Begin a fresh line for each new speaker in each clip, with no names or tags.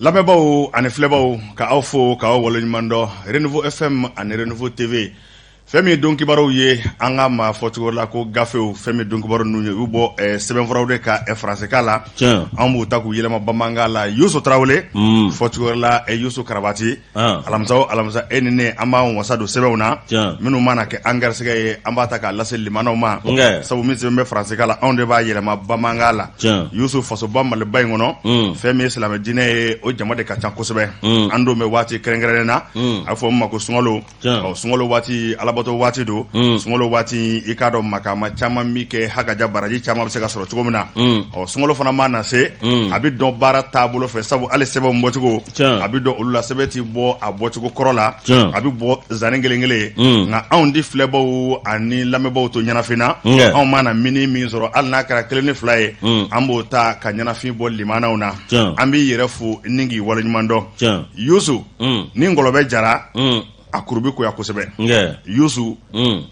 Lamɛnbaaw ani filɛbaaw, ka aw fo k'aw waleɲuman dɔn. Renouveau FM ani Renouveau TV, fɛn min ye don kibaruw ye, an ka maa fɔcogo la ko gafew, fɛn min don kibaru ninnu ye, u bɔ sɛbɛnfuraw de ka faransikan la, an b'u ta k'u yɛlɛma bamanankan la. Yusu Tarawele, fɔcogo la Yusu Karabati, alamisa o alamisa, e ni ne, an b'an wasa don sɛbɛnw na minnu mana kɛ an garisɛgɛ ye, an b'a ta k'a lase limanaw ma, sabu min sɛbɛn bɛ faransikan la, anw de b'a yɛlɛma bamanankan la. Yusu, fasoba Maliba in kɔnɔ, fɛn min ye silamɛ diinɛ ye, o jama de ka ca kosɛbɛ. An don bɛ waati kɛrɛnkɛrɛnnen na, a bɛ fɔ min ma ko sunkalo. Ɔ, sunkalo waati, alabato waati don. Sunkalo waati, i k'a dɔn, makama caman bɛ kɛ, hakaja baraji caman bɛ se ka sɔrɔ cogo min na. Ɔ, sunkalo fana mana se, a bɛ dɔn baara taabolo fɛ, sabu hali sɛbɛnw bɔcogo, a bɛ dɔn olu la. Sɛbɛn tɛ bɔ a bɔcogo kɔrɔ la, a bɛ bɔ zanni kelen kelen ye. Nka anw di filɛbaw ani lamɛnbaaw to ɲɛnafin na, anw mana mini min sɔrɔ, hali n'a kɛra kelen ni fila ye, an b'o ta ka ɲɛnafin bɔ limanaw na. An b'i yɛrɛ fo ni k'i waleɲuman dɔn. Yusu, ni ngɔlɔbɛ jara, a kuru bɛ goya kosɛbɛ. Yusu,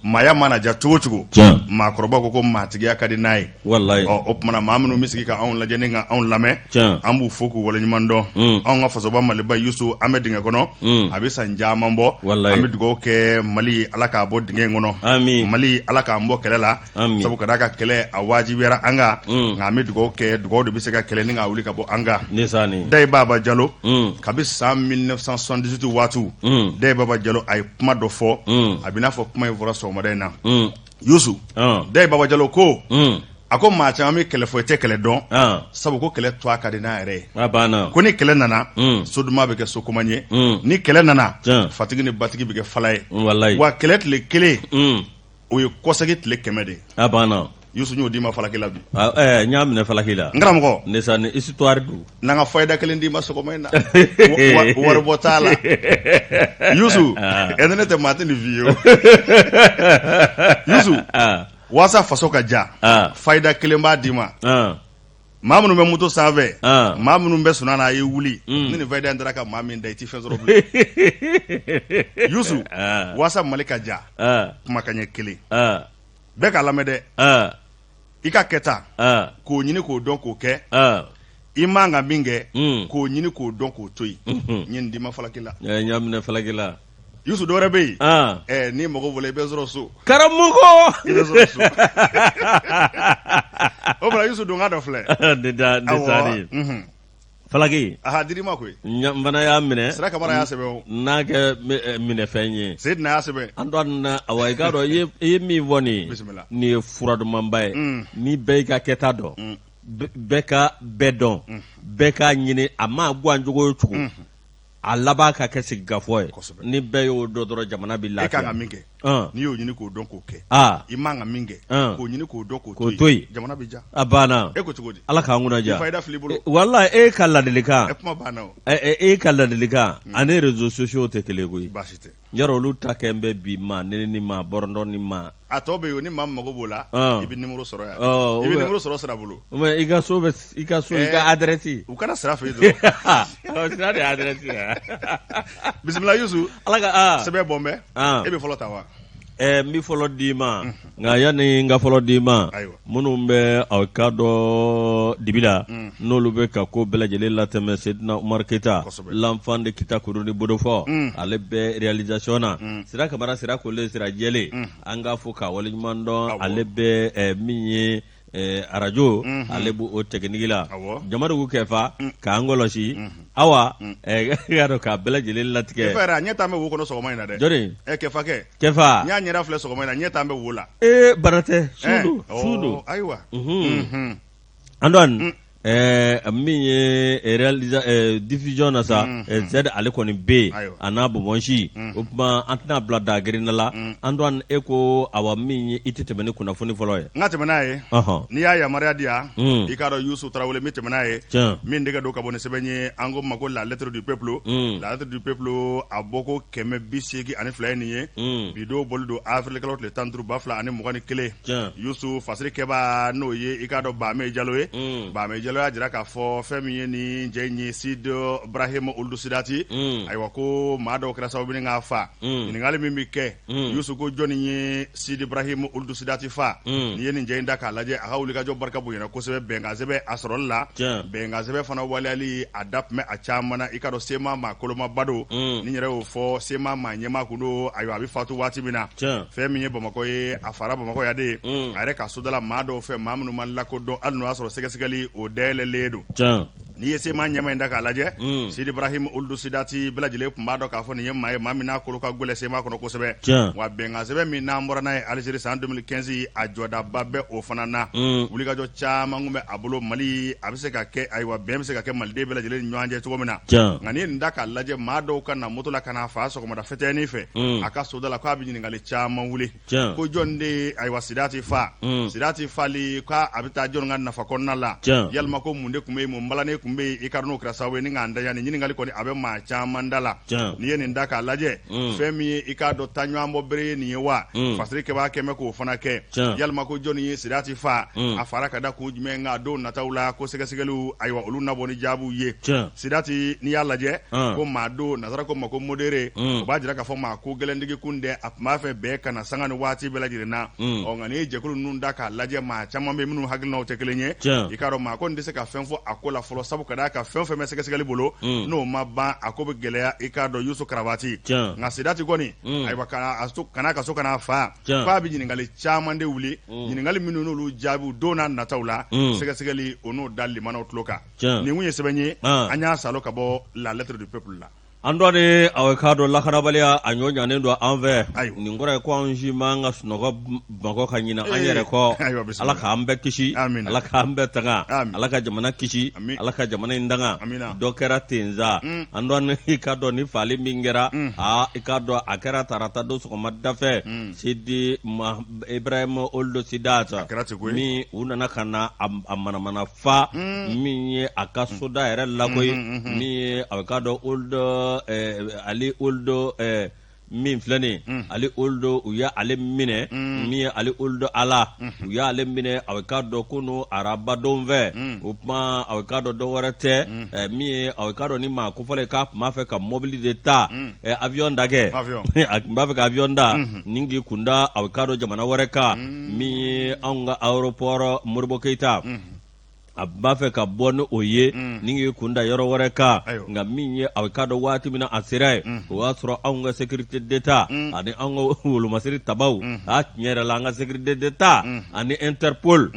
maaya mana ja cogo cogo, maakɔrɔba ko maatigiya ka di n'a ye. Ɔ, o tuma na, maa minnu bɛ sigi ka anw lajɛ ni ka anw lamɛn, an b'u fo k'u waleɲuman dɔn. Anw ka fasoba Maliba, Yusu, an bɛ dingɛ kɔnɔ, a bɛ san caman bɔ. An bɛ dugawu kɛ Mali ye, Ala k'a bɔ dingɛ in kɔnɔ. Mali, Ala k'an bɔ kɛlɛ la, sabu ka d'a kan kɛlɛ a wajibiyara an kan. Nka an bɛ dugawu kɛ, dugawu de bɛ se ka kɛlɛ ni k'a wuli ka bɔ an kan. Dayi Baba Jalo, kabi san 1978 waatiw, Dayi Baba Jalo, a ye kuma dɔ fɔ, a bɛ n'a fɔ kuma in fɔra sɔgɔmada in na. Yusu, Dayi Baba Jalo ko, a ko maa caman bɛ kɛlɛ fɔ, i tɛ kɛlɛ dɔn, sabu ko kɛlɛ tɔgɔ ka di n'a yɛrɛ ye. Ko ni kɛlɛ nana, soduma bɛ kɛ sokoman ye. Ni kɛlɛ nana, fatigi ni batigi bɛ kɛ fala ye. Wa kɛlɛ tile kelen, o ye kɔsegin tile 100 de ye.
A banna.
Yusu, n y'o d'i ma falaki la bi.
N y'a minɛ falaki la.
N karamɔgɔ.
Ndesan, ni histoire don.
N'an ka fayida kelen d'i ma sɔgɔma in na, waribɔ t'a la. Yusu, e ni ne tɛ, maa tɛ nin f'i ye o. Yusu, waasa faso ka ja, fayida kelen b'a d'i ma. Maa minnu bɛ moto sanfɛ, maa minnu bɛ sunaa na, a ye wuli. Ni nin fayida in taara ka maa min da, i tɛ fɛn sɔrɔ bilen. Yusu, waasa Mali ka ja, kumakan ɲɛ kelen bɛɛ k'a lamɛn dɛ. I ka kɛta, k'o ɲini k'o dɔn k'o kɛ. I man ka min kɛ, k'o ɲini k'o dɔn k'o to yen. N ye nin d'i ma falaki la.
N y'a minɛ falaki la.
Yusu, dɔ wɛrɛ bɛ yen, n'i mago b'o la, i bɛ sɔrɔ so.
Karamɔgɔ.
I bɛ sɔrɔ so. O fana, Yusu, donkan dɔ filɛ.
Falaki.
A dir'i ma koyi.
N fana y'a minɛ.
Sira Kamara y'a sɛbɛn o.
N'a kɛ minɛfɛn ye.
Seydina y'a sɛbɛn.
An dɔn na, awa, i k'a dɔn, i ye min fɔ nin ye.
Bisimila.
Nin ye fura dumanba ye. Ni bɛɛ y'i ka kɛta dɔn, bɛɛ ka bɛɛ dɔn, bɛɛ k'a ɲini, a maa gan cogo o cogo, a laban ka kɛ sigikafɔ ye. Ni bɛɛ y'o dɔn dɔrɔn, jamana bɛ
lafiya. E kan ka min kɛ, n'i y'o ɲini k'o dɔn k'o kɛ, i man ka min kɛ, k'o ɲini k'o dɔn k'o to yen, jamana bɛ ja.
A banna.
E ko cogo di?
Ala k'an kunna diya.
Fayida filɛ i bolo.
Walahi, e ka ladilikan.
E kuma banna o.
E ka ladilikan ani réseaux sociaux tɛ kelen koyi.
Baasi tɛ.
Yarɔ, olu ta kɛ bɛ bi maa nɛni ni maa bɔrɔntɔ ni maa.
A tɔ bɛ yen, ni maa min mago b'o la, i bɛ numéro sɔrɔ yan, i bɛ numéro sɔrɔ Sira bolo.
I ka so bɛ, i ka so, i ka adresse.
U kana Sira fɛ yen
dɔrɔn. Sira de ye adresse ye.
Bisimila Yusu.
Ala ka
sɛbɛn bɔ n bɛ. E bɛ fɔlɔ ta wa?
N bɛ fɔlɔ d'i ma, nka yanni n ka fɔlɔ d'i ma, minnu bɛ aw k'a dɔn dibi la, n'olu bɛ ka ko bɛɛ lajɛlen latɛmɛ, Sedina Umaru Keyita, l'enfant de Kitakuruni Bodofɔ, ale bɛ réalisation na. Sira Kamara, sira kolen, sira jɛlen, an k'a fo k'a waleɲuman dɔn. Ale bɛ min ye arajo, ale b' o technique la. Jamadugu Kɛfa k'an kɔlɔsi, awa, i k'a dɔn k'a bɛɛ lajɛlen latigɛ.
E ɲɛ t'an bɛ wo kɔnɔ sɔgɔma in na dɛ.
Jɔni?
Kɛfa kɛ.
Kɛfa.
N y'a ɲɛda filɛ sɔgɔma in na, ɲɛ t'an bɛ wo la.
Ee, baara tɛ, su don, su don.
Ayiwa.
Antoine, min ye diffusion na sa, Z, ale kɔni bɛ yen, a n'a bonbonsi. O tuma, an tɛna bila da girinda la. Antoine, e ko awa, min ye, i tɛ tɛmɛ ni kunnafoni fɔlɔ ye.
N ka tɛmɛ n'a ye, n'i y'a yamaruya di yan, i k'a dɔn, Yusu Tarawele, n bɛ tɛmɛ n'a ye. Min dɛgɛ don ka bɔ ni sɛbɛn ye, an ko ma ko La Lettre du Peuple. La Lettre du Peuple, a bɔko 182 ye nin ye. Bi don bɔli don avril kalo tile 15 2021. Yusu, fasiri kɛbaa, n'o ye, i k'a dɔn, Bame Jalo ye. Bame Jalo. Jalo y'a jira k'a fɔ fɛn min ye nin cɛ in ye Sidi Brahim Ould Sidati ayiwa ko maa dɔw kɛra sababu ye k'a fa ɲininkali min bɛ kɛ Yusu ko jɔnni ye Sidi Brahim Ould Sidati fa n'i ye nin cɛ in da k'a lajɛ a ka wulikajɔ barika bonyana kosɛbɛ bɛnkan sɛbɛn a sɔrɔli la bɛnkan sɛbɛn fana waleyali a da tun bɛ a caman na i k'a dɔn CMA maa kolomaba don ni yɛrɛ y'o fɔ CMA maa ɲɛmaa kun don ayiwa a bɛ fatu waati min na fɛn min ye Bamakɔ ye a fara Bamakɔ yan de a yɛrɛ ka soda la maa dɔw fɛ maa minnu ma lakodɔn hali n'o y'a sɔrɔ sɛgɛsɛgɛli o dayɛlɛlen don n'i ye CMA ɲɛmaa in da k'a lajɛ mm. Sidi Ibrahim Ould Sidati bɛɛ lajɛlen tun b'a dɔn k'a fɔ nin ye maa ye maa min n'a kolo ka gɛlɛn CMA kɔnɔ kosɛbɛ wa bɛnkan sɛbɛn min n'an bɔra n'a ye Algérie san 2015 a jɔdaba bɛ o fana na mm. wulikajɔ caman tun bɛ a bolo Mali a bɛ se ka kɛ ayiwa bɛn bɛ se ka kɛ maliden bɛɛ lajɛlen ni ɲɔgɔn cɛ cogo min na nka n'i ye nin da k'a lajɛ maa dɔw ka na moto la ka n'a fa sɔgɔmada fɛtɛnin fɛ mm. a ka soda la k'a bɛ ɲininkali caman wuli ko jɔn de ye ayiwa Sidati fa mm. Sidati fali k'a a bɛ taa jɔn ka nafa kɔnɔna la yalima ko mun de tun bɛ yen mun balannen tun bɛ yen i k'a dɔn n'o kɛra sababu ye ni k'an daɲa nin ɲininkali kɔni a bɛ maa caman da la n'i ye nin da k'a lajɛ mm. fɛn min ye i k'a dɔn taɲɔgɔnbɔ bere ye nin ye wa mm. fasiri kɛbaa kɛmɛ k'o fana kɛ yalima ko jɔnni ye Sidati fa a fara ka da kun jumɛn kan don nataw la ko sɛgɛsɛgɛliw ayiwa olu na bɔ ni jaabiw ye Sidati n'i y'a lajɛ ko maa don nansara ko ma ko modéré o b'a jira k'a fɔ maa ko gɛlɛntigi kun tɛ a tun b'a fɛ bɛn ka na sanga ni waati bɛɛ lajɛlen na ɔ nka n'i ye jɛkulu ninnu da k'a lajɛ maa caman bɛ minnu hakilinaw tɛ kelen ye i k'a dɔn maa kɔni tɛ se ka fɛn fɔ a ko la fɔlɔ sabu ka d'a kan fɛn o fɛn bɛ sɛgɛsɛgɛli bolo n'o ma ban a ko bɛ gɛlɛya i k'a dɔn Yusu Karabati nka Sidati kɔni ayiwa ka n'a ka so ka n'a fa k'a bɛ ɲininkali caman de wuli ɲininkali minnu n'olu jaabiw don n'a nataw la sɛgɛsɛgɛli o n'o da limanaw tulo kan nin kun ye sɛbɛn ye an y'a salo ka bɔ La Lettre du Peuple la
an dɔ aw k'a dɔn lakanabaliya a ɲɔ ɲanen don an fɛ nin kɔrɔ ye ko an si man ka sunɔgɔ Bamakɔ ka ɲinɛ an yɛrɛ kɔ ala k'an bɛɛ kisi ala k'an bɛɛ tanga ala ka jamana kisi ala ka jamana in tanga dɔ kɛra ten sa an dɔn i k'a dɔn ni faali min kɛra aa i k'a dɔn a kɛra tarata don sɔgɔmada fɛ Sidi Ibrahim Ould Sidati min u nana ka na a manamana fa min ye a ka soda yɛrɛ la koyi min ye a k'a dɔn Ould Ali Ould min filɛ nin Ali Ould u ye ale minɛ min ye Ali Ould Allah u y'ale minɛ a k'a dɔn kunun arabadon fɛ o tuma a k'a dɔn dɔ wɛrɛ tɛ min ye a k'a dɔn ni maa kofɔlen k'a tun b'a fɛ ka mɔbili de ta avion da kɛ a tun b'a fɛ ka avion da ni k'i kunda a k'a dɔn jamana wɛrɛ kan min ye anw ka aéroport Modibo Keyita a b'a fɛ ka bɔ ni o ye ni k'i kunda yɔrɔ wɛrɛ kan nka min ye a k'a dɔn waati min na a sera yen o y'a sɔrɔ anw ka sécurité d'État ani anw ka wolomasiri tabaw a tiɲɛ yɛrɛ la an ka sécurité d'État ani Interpol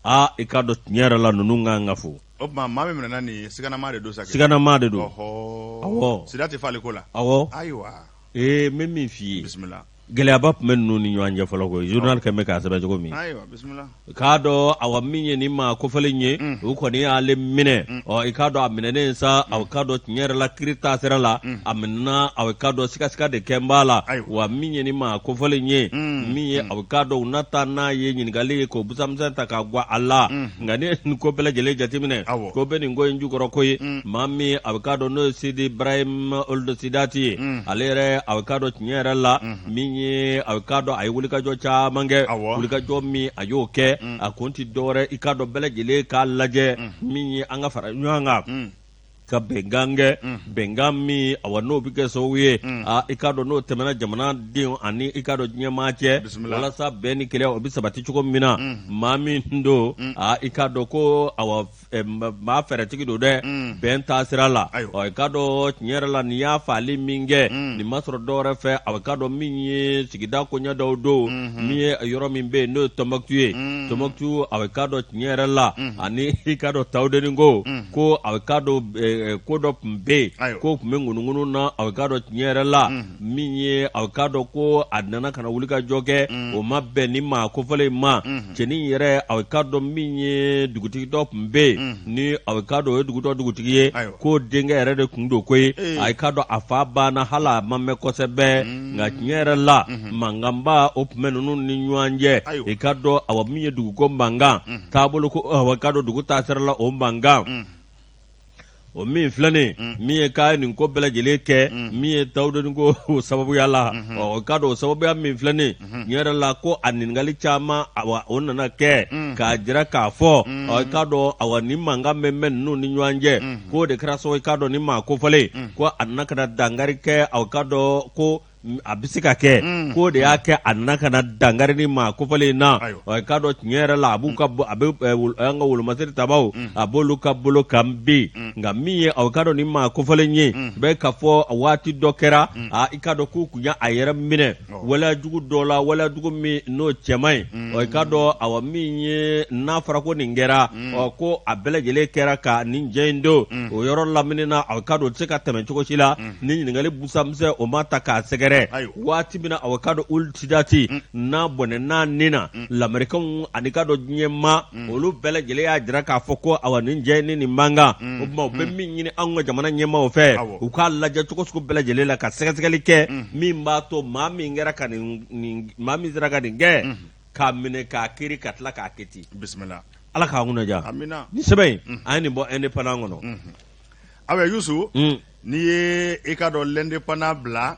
aa i k'a dɔn tiɲɛ yɛrɛ la ninnu ka kan ka fo.
O tuma maa min minɛna nin ye siganamaa de don sa
siganamaa de don
awɔ Sidati faali ko la
awɔ
ayiwa
ee n bɛ min f'i ye
bisimila
gɛlɛyaba tun bɛ ninnu ni ɲɔgɔn cɛ fɔlɔ koyi journal kɛlen bɛ k'a sɛbɛn cogo min
ayiwa bisimila
k'a dɔn awa min ye nin maa kofɔlen ye mm. u kɔni y'ale minɛ mm. ɔ i k'a dɔn a minɛnen sa mm. aw k'a dɔn tiɲɛ yɛrɛ la kiri taasira la a minɛna aw k'a dɔn sigasiga de kɛn b'a la wa min ye nin maa kofɔlen ye min ye aw k'a dɔn u na taa n'a ye ɲininkali ye k'o busamisɛn ta k'a gwa a la nka n'i ye nin ko bɛɛ lajɛlen jateminɛ ko bɛ nin ko in jukɔrɔ koyi mm. maa min a bɛ k'a dɔn n'o ye Sidi Ibrahim Ould Sidati ye mm. ale yɛrɛ a bɛ k'a dɔn tiɲɛ yɛrɛ la mm. min ye a bɛ k'a dɔn a ye wulikajɔ caman kɛ wulikajɔ min a y'o kɛ a kun tɛ dɔwɛrɛ i k'a dɔn bɛɛ lajɛlen k'a lajɛ min ye an ka fara ɲɔgɔn kan ka bɛnkan kɛ mm. bɛnkan min awa n'o bɛ kɛ sababu ye mm. i k'a dɔn n'o tɛmɛna jamanadenw ani i k'a dɔn diɲɛmaa cɛ walasa bɛn ni kelenya o bɛ sabati cogo min na mm. maa min don i k'a dɔn ko awa maa fɛɛrɛtigi don dɛ bɛn taasira la ɔ i k'a dɔn tiɲɛ yɛrɛ la nin y'a faali min kɛ mm. nin ma sɔrɔ dɔwɛrɛ fɛ a k'a dɔn min ye sigida koɲɛ dɔw don mm-hmm. min ye yɔrɔ min bɛ yen n'o ye Tɔnbɔkutu ye Tɔnbɔkutu a k'a dɔn tiɲɛ yɛrɛ la ani i k'a dɔn Tawudeni ko ko a k'a dɔn ko dɔ tun bɛ yen ko tun bɛ ŋunuŋunu na a k'a dɔn tiɲɛ yɛrɛ la min ye a k'a dɔn ko a nana ka na wulikajɔ kɛ o ma bɛn ni maa kofɔlen ma cɛnin yɛrɛ a k'a dɔn min ye dugutigi dɔ tun bɛ yen ni a k'a dɔn o ye dugu dɔ dugutigi ye ko denkɛ yɛrɛ de tun don koyi a k'a dɔn a fa banna hali a ma mɛn kosɛbɛ nka tiɲɛ yɛrɛ la mankanba o tun bɛ ninnu ni ɲɔgɔn cɛ i k'a dɔn awa min ye duguko mankan taabolo ko awa k'a dɔn dugu taasira la o mankan. O min filɛ nin min ye k'a ye nin ko bɛɛ lajɛlen kɛ min ye tawudeni ko o sababuya la, ɔ, i k'a dɔn o sababuya min filɛ nin tiɲɛ yɛrɛ la ko a ɲininkali caman, awa, o nana kɛ k'a jira k'a fɔ, ɔ, i k'a dɔn, awa, nin mankan min bɛ ninnu ni ɲɔgɔn cɛ, k'o de kɛra sababu i k'a dɔn nin maa kofɔlen ko a nana ka na dankari kɛ, aw k'a dɔn ko a bɛ se ka kɛ k'o de y'a kɛ a nana ka na dankari nin maa kofɔlen in na. I k'a dɔn tiɲɛ yɛrɛ la, a b'u ka a bɛ an ka wolomasiri tabaw, a b'olu ka bolo kan bi. Nka min ye aw k'a dɔn nin maa kofɔlen ye bɛ k'a fɔ waati dɔ kɛra, i k'a dɔn k'u tun y'a yɛrɛ minɛ waleya jugu dɔ la, waleya jugu min n'o cɛ man ɲi. I k'a dɔn, awa, min ye n'a fɔra ko nin kɛra, ɔ, ko a bɛɛ lajɛlen kɛra ka nin jɛ in don o yɔrɔ lamini na, aw k'a dɔn o tɛ se ka tɛmɛ cogo si la ni ɲininkali busamisɛn o ma ta k'a sɛgɛrɛ. Waati min na aw k'a dɔn Ould Sidati n'a bɔnɛ n'a ni na, lamerikɛnw ani k'a dɔn diɲɛ maa olu bɛɛ lajɛlen y'a jira k'a fɔ ko awa nin jɛ ni nin mankan. O tuma u bɛ min ɲini anw ka jamana ɲɛmaaw fɛ, u k'a lajɛ cogo sugu bɛɛ lajɛlen la ka sɛgɛsɛgɛli kɛ min b'a to maa min kɛra ka nin, maa min sera ka nin kɛ, k'a minɛ k'a kiri ka tila k'a kɛ ten.
Bisimila.
Ala k'an kunna diya.
Amina.
Ni sɛbɛn in, an ye nin bɔ Indépendant kɔnɔ.
Ayiwa Yusu, n'i ye i k'a dɔn l'Indépendant bila,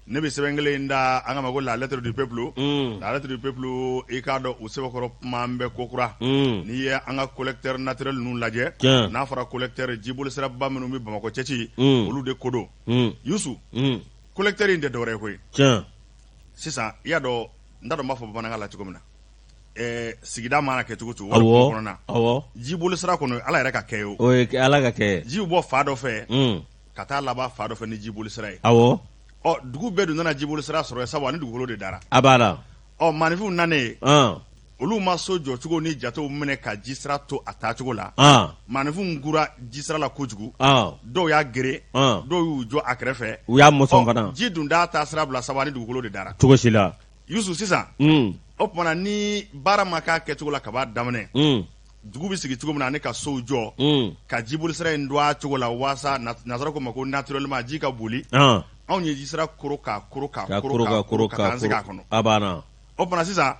ne bɛ sɛbɛn kelen in da an k'a ma ko la lettre du peuple. La lettre du peuple, i k'a dɔn u sɛbɛnkɔrɔ kuma bɛ kokura. N'i ye an ka collecteur naturel ninnu lajɛ, n'a fɔra collecteur, jiboli siraba minnu bɛ Bamakɔ cɛci, olu de ko don. Yusu, collecteur in tɛ dɔwɛrɛ ye koyi. Sisan i y'a dɔn, n t'a dɔn n b'a fɔ bamanankan la cogo min na, sigida mana kɛ cogo cogo kɔnɔna, jiboli sira kɔnɔ, Ala yɛrɛ ka kɛ ye,
o ye Ala ka kɛ.
Ji bɛ bɔ fan dɔ fɛ ka taa laban fan dɔ fɛ ni jiboli sira ye. Ɔ, dugu bɛɛ dun nana jiboli sira sɔrɔ sabu ani dugukolo de dara.
A b'a la.
Ɔ, maaninfinw nanen, olu ma so jɔcogo ni jatew minɛ ka ji sira to a taacogo la. Maaninfinw gura ji sira la kojugu, dɔw y'a gere, dɔw y'u jɔ a kɛrɛfɛ.
U y'a mɔsɔn fana.
Ji dun t'a taa sira bila sabu ani dugukolo de dara.
Cogo si la.
Yusu, sisan o tuma na ni baara ma k'a kɛcogo la kab'a daminɛ, dugu bɛ sigi cogo min na ani ka sow jɔ ka jiboli sira in don a cogo la walasa nansara ko ma ko naturellement ji ka boli, anw ye jisira koro k'a koro k'a koro k'a koro ka taa sigi a kɔnɔ.
A banna.
O tuma sisan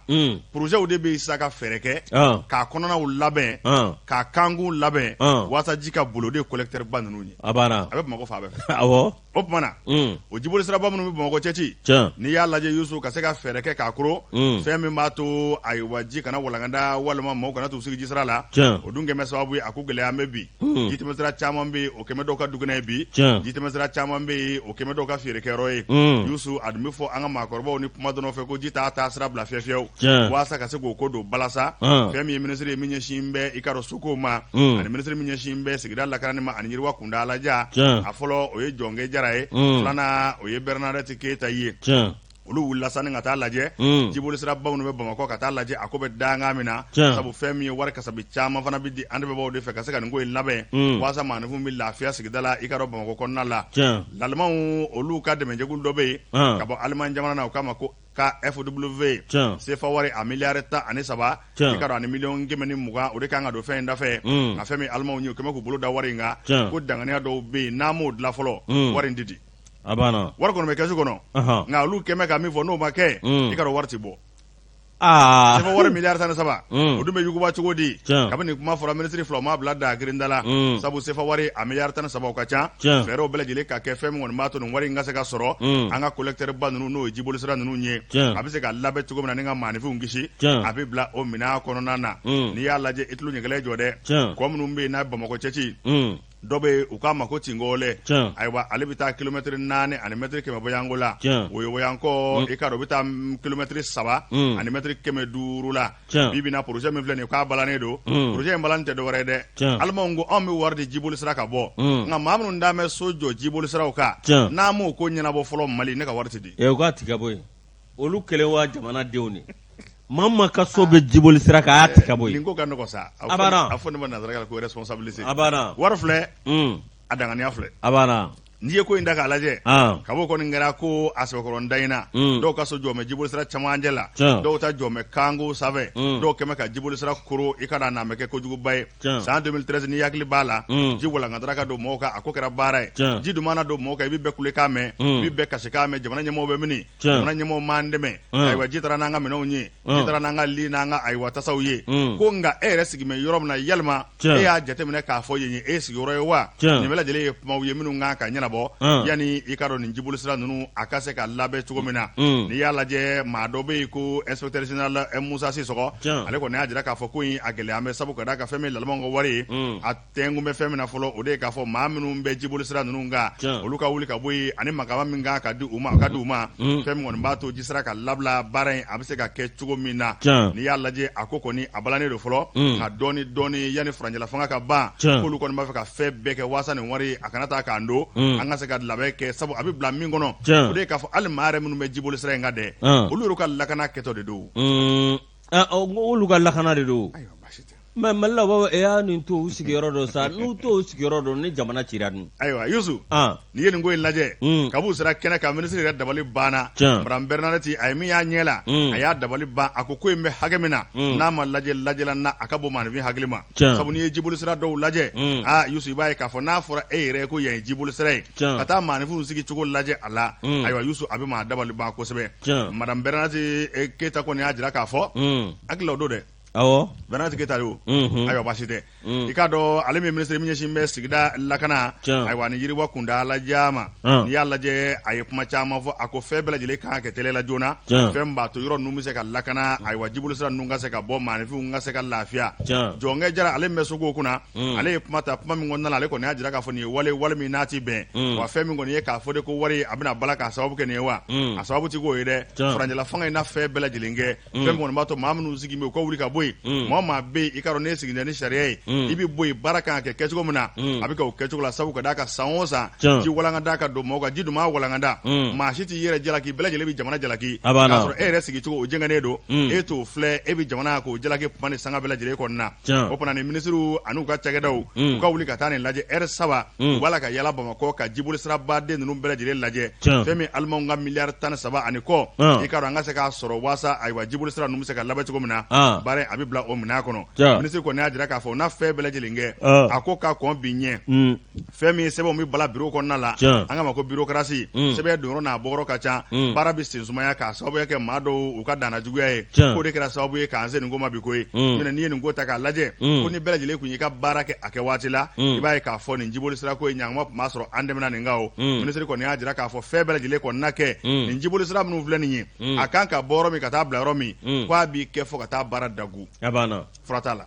projets de bɛ yen sisan ka fɛɛrɛ kɛ k'a kɔnɔnaw labɛn, k'a kankun labɛn walasa ji ka boli. O de ye collecteur ba ninnu ye.
A banna.
A bɛ Bamakɔ fan bɛɛ fɛ.
Awɔ.
O tuma na, o jiboli siraba minnu bɛ Bamakɔ cɛci, n'i y'a lajɛ Yusu, ka se ka fɛɛrɛ kɛ k'a koro, fɛn min b'a to ayiwa ji kana walankata walima maaw kana t'u sigi jisira la, o dun kɛmɛ sababu ye a ko gɛlɛya bɛ bi. Jitɛmɛsira caman bɛ yen, o kɛmɛ dɔw ka dukɛnɛ ye bi. Jitɛmɛsira caman bɛ yen, o kɛmɛ dɔw ka feerekɛyɔrɔ ye. Yusu, a dun bɛ fɔ an ka maakɔrɔbaw ni kumadɔnnaw fɛ ko ji t'a taa sira bila fiyewu fiyewu. Walasa ka se k'o ko don balasa, fɛn min ye minisiri ye min ɲɛsin bɛ i k'a dɔn sokow ma, ani minisiri min ɲɛsin bɛ sigida lakanani ma ani yiriwa kuntaalajan, a fɔlɔ o ye Jɔnkɛ Jara ye, filanan o ye Bernadette Keyita ye. Olu wulila sani ka taa lajɛ jiboli siraba minnu bɛ Bamakɔ, ka taa lajɛ a ko bɛ dankan min na, sabu fɛn min ye wari kasabi caman fana bɛ di an dɛmɛbaaw de fɛ ka se ka nin ko in labɛn walasa maaninfinw bɛ lafiya sigida la, i k'a dɔn Bamakɔ kɔnɔna la. Lalimanw olu ka dɛmɛjɛkulu dɔ bɛ yen ka bɔ Alimaɲi jamana na, o k'a ma ko KFW. Sefa wari a miliyari 13, i k'a dɔn ani miliyɔn 120, o de kan ka don fɛn in dafɛ. Nka fɛn min Alimanw ye, u kɛmɛ k'u bolo da wari in kan, ko danganiya dɔw bɛ yen, n'an m'o dilan fɔlɔ, wari in tɛ di.
A banna.
Wari kɔni bɛ kɛsu kɔnɔ, nka olu kɛmɛ ka min fɔ, n'o ma kɛ, i k'a dɔn wari tɛ bɔ. Sefa wari miliyari 13, o dun bɛ yuguba cogo di? Kabini nin kuma fɔra, minisiri fila m'a bila da girin da la, sabu sefa wari a miliyari 13, o ka ca. Fɛɛrɛw bɛɛ lajɛlen ka kɛ fɛn min kɔni b'a to nin wari in ka se ka sɔrɔ, an ka collecteur ba ninnu, n'o ye jiboli sira ninnu ye, a bɛ se ka labɛn cogo min na ni ka maaninfinw kisi, a bɛ bila o minɛn kɔnɔna na. N'i y'a lajɛ, i tulo ɲɛgɛlɛ jɔ dɛ, kɔ minnu bɛ yen n'a Bamakɔ cɛci, dɔ bɛ u k'a ma ko Tingɔlɛ, ayiwa ale bɛ taa kilomɛtiri 4 ani mɛtiri 100 bɔyanko la, Woyowayankɔ, i k'a dɔn o bɛ taa kilomɛtiri 3 ani mɛtiri 500 la. Bi bi in na, projet min filɛ nin ye, k'a balannen don. Projet in balani tɛ dɔwɛrɛ ye dɛ, Alimanw ko anw bɛ wari di jiboli sira ka bɔ, nka maa minnu dalen bɛ so jɔ jiboli siraw kan, n'an m'o ko ɲɛnabɔ fɔlɔ, Mali, ne ka wari tɛ di.
U k'a tigɛ bɔ yen. Olu kelen wa jamanadenw de maa ma ka so bɛ jiboli sira kan, a y'a tigɛ bɔ yen.
Nin ko ka nɔgɔn sa, a fɔ ne ma nansarakan na ko responsabilité.
A banna.
Wari filɛ, a danganiya filɛ.
A banna.
N'i ye ko in da k'a lajɛ kab'o kɔni kɛra ko a sɛbɛkɔrɔ da in na dɔw ka so jɔmɛ jibolisira camancɛ la dɔw ta jɔmɛ kango sanfɛ dɔw kɛmɛ ka jibolisira koron i ka n'a mɛ kɛ kojuguba ye san 2013 n'i hakili b'a la ji walankatara ka don mɔgɔw kan a ko kɛra baara ye ji dun mana don mɔgɔw kan i bɛ bɛɛ kulekan mɛn i bɛ bɛɛ kasikan mɛn jamana ɲɛmɔgɔw bɛ mini jamana ɲɛmɔgɔw m'an dɛmɛ ayiwa ji taara n'an ka minɛnw ye ji taara n'an ka li n'an ka ayiwa tasaw ye ko nka e yɛrɛ sigi bɛ yɔrɔ min na yalima e y'a jateminɛ k'a fɔ yen ye e sigiyɔrɔ ye wa nin bɛɛ lajɛlen ye kumaw ye minnu kan ka ɲɛnabɔ yanni i ka dɔn nin jibolisira ninnu a ka se ka labɛn cogo min na n'i y'a lajɛ maa dɔ bɛ yen ko inspecteur général Musa Sisɔgɔ ale kɔni y'a jira k'a fɔ ko in a gɛlɛya bɛ sabu ka d'a kan fɛn min lalimaw ka wari ye a tɛnkun bɛ fɛn min na fɔlɔ o de ye k'a fɔ maa minnu bɛ jibolisira ninnu kan olu ka wuli ka bɔ yen ani makama min kan ka di u ma ka di u ma fɛn min kɔni b'a to jisira ka labila baara in a bɛ se ka kɛ cogo min na n'i y'a lajɛ a ko kɔni a balannen don fɔlɔ nka dɔɔni dɔɔni yanni furancɛla fanga ka ban k'olu kɔni b'a fɛ ka fɛn bɛɛ kɛ waasa nin wari a kana taa k'an to an ka se ka labɛn kɛ sabu a bɛ bila min kɔnɔ o de ye k'a fɔ hali maa yɛrɛ minnu bɛ jibolisira in kan dɛ olu yɛrɛ ka lakana kɛtɔ de don
olu ka lakana de don mais Mali la b'a e y'a nin to u sigiyɔrɔ dɔn sa n'u to u sigiyɔrɔ dɔn ni jamana cira dun
ayiwa Yusu n'i ye nin ko in lajɛ kab'u sera kɛnɛ kan minisiri yɛrɛ dabali banna madame Bernadette a ye min y'a ɲɛ la a y'a dabali ban a ko ko in bɛ hakɛ min na n'a ma lajɛ lajɛla na a ka bon maaninfin hakili ma sabu n'i ye jibolisira dɔw lajɛ aa Yusu i b'a ye k'a fɔ n'a fɔra e yɛrɛ ko yan ye jibolisira ye ka taa maaninfinw sigi cogo lajɛ a la ayiwa Yusu a bɛ maa dabali ban kosɛbɛ madame Bernadette Keyita kɔni y'a jira k'a fɔ hakili la o don dɛ
awɔ
Bernadette Keyita yo ayiwa baasi tɛ i k'a dɔn ale min minisiri min ɲɛsin bɛ sigida lakana ayiwa ni yiriwa kuntaalajan ma n'i y'a lajɛ a ye kuma caman fɔ a ko fɛn bɛɛ lajɛlen kan ka kɛ teliya la joona fɛn min b'a to yɔrɔ ninnu bɛ se ka lakana ayiwa jibolisira ninnu ka se ka bɔ maaninfinw ka se ka lafiya Jɔnkɛ Jara ale min bɛ sokow kunna ale ye kuma ta kuma min kɔnɔna la ale kɔni y'a jira k'a fɔ nin ye wale wale min n'a tɛ bɛn wa fɛn min kɔni ye k'a fɔ de ko wari a bɛna bala k'a sababu kɛ nin ye wa a sababu tɛ k'o ye dɛ furancɛla fanga in na fɛn bɛɛ lajɛlen kɛ fɛn min kɔni b'a to maa minnu sigi bɛ u ka wuli ka bɔ yen maa o maa bɛ yen i k'a dɔn n'e sigilen ni sariya ye i bɛ bɔ yen baara kan ka kɛ kɛcogo min na a bɛ kɛ o kɛcogo la sabu ka d'a kan san o san ji walankata ka don mɔgɔw kan ji dun ma walankata maa si t'i yɛrɛ jalaki bɛɛ lajɛlen bɛ jamana jalaki k'a sɔrɔ e yɛrɛ sigicogo o jɛngɛnnen don e t'o filɛ e bɛ jamana k'o jalaki kuma ni sanga bɛɛ lajɛlen kɔnɔna o tuma ni minisiriw an'u ka cakɛdaw u ka wuli ka taa nin lajɛ ɛri saba u b'a la ka yala Bamakɔ ka jibolisirabaden ninnu bɛɛ lajɛlen lajɛ fɛn min alimanw ka miliyari 13 ani kɔ i k'a dɔn an ka se k'a sɔrɔ waasa ayiwa jibolisira ninnu bɛ se ka labɛn cogo min na baara a bɛ bila o minɛn kɔnɔ minisiri kɔni y'a jira k'a fɔ n'a fɛn bɛɛ lajɛlen kɛ a ko ka kɔn bi ɲɛ fɛn min sɛbɛnw bɛ bala biro kɔnɔna la an k'a ma ko bureaucratie sɛbɛn donyɔrɔ n'a bɔyɔrɔ ka ca baara bɛ sen sumaya k'a sababuya kɛ maa dɔw u ka danna juguya ye k'o de kɛra sababu ye k'an se nin ko ma bi koyi n'i ye nin ko ta k'a lajɛ ko ni bɛɛ lajɛlen tun y'i ka baara kɛ a kɛ waati la i b'a ye k'a fɔ nin jibolisira ko in ɲanguma tun b'a sɔrɔ an tɛmɛna nin kan o minisiri kɔni y'a jira k'a fɔ fɛn bɛɛ lajɛlen kɔni na kɛ nin jibolisira minnu filɛ nin ye a kan ka bɔ yɔrɔ min ka taa bila yɔrɔ min k'a b'i kɛ fo ka taa baara dagu fura t'a la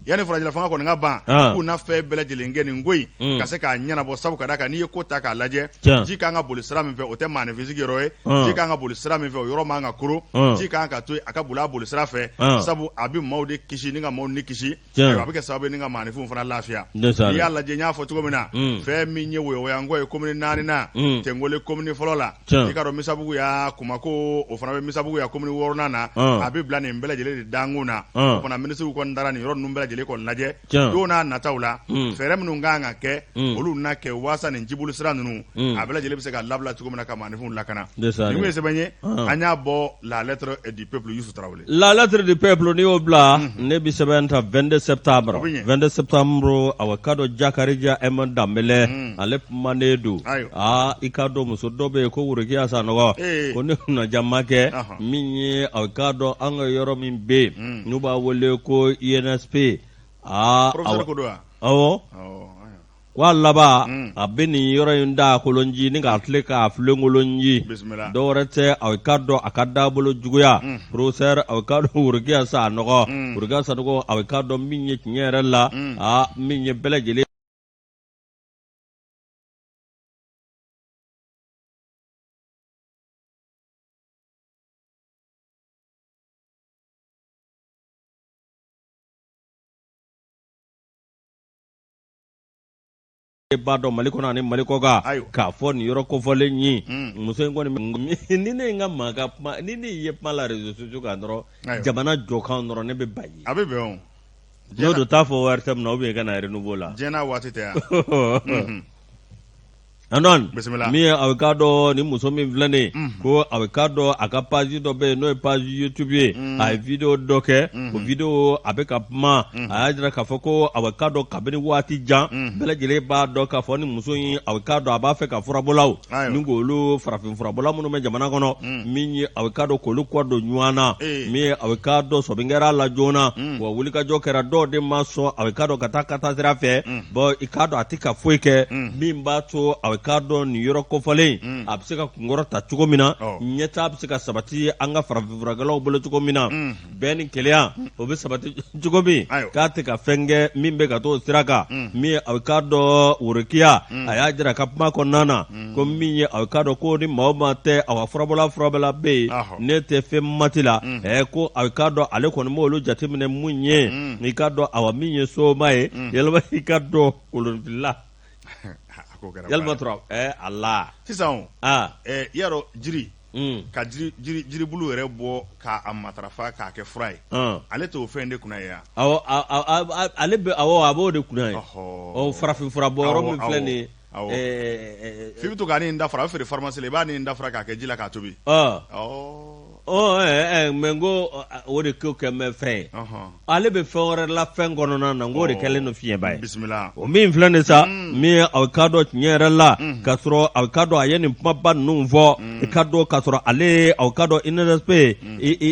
yanni furancɛla fanga kɔni ka ban k'u na fɛn bɛɛ lajɛlen kɛ nin ko in ka se k'a ɲɛnabɔ sabu ka d'a kan n'i ye ko ta k'a lajɛ ji kan ka boli sira min fɛ o tɛ maaninfin sigiyɔrɔ ye ji kan ka boli sira min fɛ o yɔrɔ man ka koron ji kan ka to a ka boli a boli sira fɛ sabu a bɛ maaw de kisi ni ka maaw ni kisi a bɛ kɛ sababu ye ni ka maaninfinw fana lafiya n'i y'a lajɛ n y'a fɔ cogo min na fɛn min ye woyowoyankɔ ye komini naaninan Tengole komini fɔlɔ la i k'a dɔn Misabugu ya Kumako o fana bɛ Misabugu ya komini wɔɔrɔnan na a bɛ bila nin bɛɛ lajɛlen de dankun na o fana minisiriw kɔni taara nin yɔrɔ ninnu bɛɛ lajɛlen kɔni lajɛ don n'a nataw la fɛɛrɛ minnu kan ka kɛ olu na kɛ waasa nin jiboli sira ninnu a bɛɛ lajɛlen bɛ se ka labila cogo min na ka maaninfinw lakana nin ye sɛbɛn ye an y'a bɔ La Lettre du Peuple Yusu Tarawele
La Lettre du Peuple n'i y'o bila ne bɛ sɛbɛn ta 22 septembre 22 septembre awa k'a dɔn Jakarija M Danbɛlɛ ale kumanen don aa i k'a dɔn muso dɔ bɛ yen ko Worokiya Sanɔgɔ ko ni kunnaja ma kɛ min ye a k'a dɔn an ka yɔrɔ min bɛ yen n'u b'a wele ko INSP aa awɔ Ko a laban a bɛ nin yɔrɔ in da kolonji ni k'a tile k'a filenkolonci dɔwɛrɛ tɛ a k'a dɔn a ka dabolo juguya professeur a k'a dɔn Worokiya Sanɔgɔ Worokiya Sanɔgɔ a k'a dɔn min ye tiɲɛ yɛrɛ la aa min ye bɛɛ lajɛlen b'a dɔn mali kɔnɔ ani mali kɔkan k'a fɔ nin yɔrɔ kofɔlen ye muso in kɔni ni ne n ka maa ka kuma ni ne ye kuma la réseaux sociaux kan dɔrɔn jamana jɔkan dɔrɔn ne bɛ ba ye
a bɛ bɛn o
n'o don t'a fɔ ORTM na ou bien i ka na Renouveau la
diɲɛ n'a waati tɛ yan.
Antoine
Bisimila.
Min ye aw k'a dɔn ni muso min filɛ nin ye ko aw k'a dɔn a ka page dɔ bɛ yen n'o ye page YouTube ye a ye video dɔ kɛ o video a bɛ ka kuma a y'a jira k'a fɔ ko aw k'a dɔn kabini waati jan bɛɛ lajɛlen b'a dɔn k'a fɔ ni muso in aw k'a dɔn a b'a fɛ ka furabɔlaw ni k'olu farafin furabɔla minnu bɛ jamana kɔnɔ min ye aw k'a dɔn k'olu kɔ don ɲɔgɔn na min ye aw k'a dɔn sɔmi kɛra a la joona wa wulikajɔ kɛra dɔw de ma sɔn aw k'a dɔn ka taa ka taa sira fɛ bon i k'a dɔn a tɛ ka foyi kɛ min b'a to aw k'a dɔn nin yɔrɔ kofɔlen a bɛ se ka kunkɔrɔta cogo min na ɲɛtaa bɛ se ka sabati an ka farafin furakɛlaw bolo cogo min na bɛn ni kelenya o bɛ sabati cogo min k'a tɛ ka fɛn kɛ min bɛ ka t'o sira kan min ye aw k'a dɔn Worokiya a y'a jira a ka kuma kɔnɔna na ko min ye aw k'a dɔn ko ni maa o maa tɛ awa furabɔla furabɔla bɛ yen ne tɛ fɛn mati la ɛ ko aw k'a dɔn ale kɔni b'olu jateminɛ mun ye i k'a dɔn awa min ye soma ye yalima i k'a dɔn kolonfilila yalima tura ɛ ala
sisan i y'a dɔn jiri ka jiribulu yɛrɛ bɔ k'a matarafa k'a kɛ fura ye ale t'o fɛn de kunna ye
awɔ ale bɛ awɔ a b'o de kunna ye ɔ farafin fura bɔ yɔrɔ min filɛ nin ye
f'i bɛ to k'a ni dafara a bɛ feere pharmacie la i b'a ni dafara k'a kɛ ji la k'a tobi
mais n ko o de ko kɛ bɛ fɛn ye ale bɛ fɛn wɛrɛ la fɛn kɔnɔna na n k'o de kɛlen don fiɲɛba ye
bisimila
o min filɛ nin sa min ye aw k'a dɔn tiɲɛ yɛrɛ la k'a sɔrɔ aw k'a dɔn a ye nin kumaba ninnu fɔ i k'a dɔn k'a sɔrɔ ale ye aw k'a dɔn INSP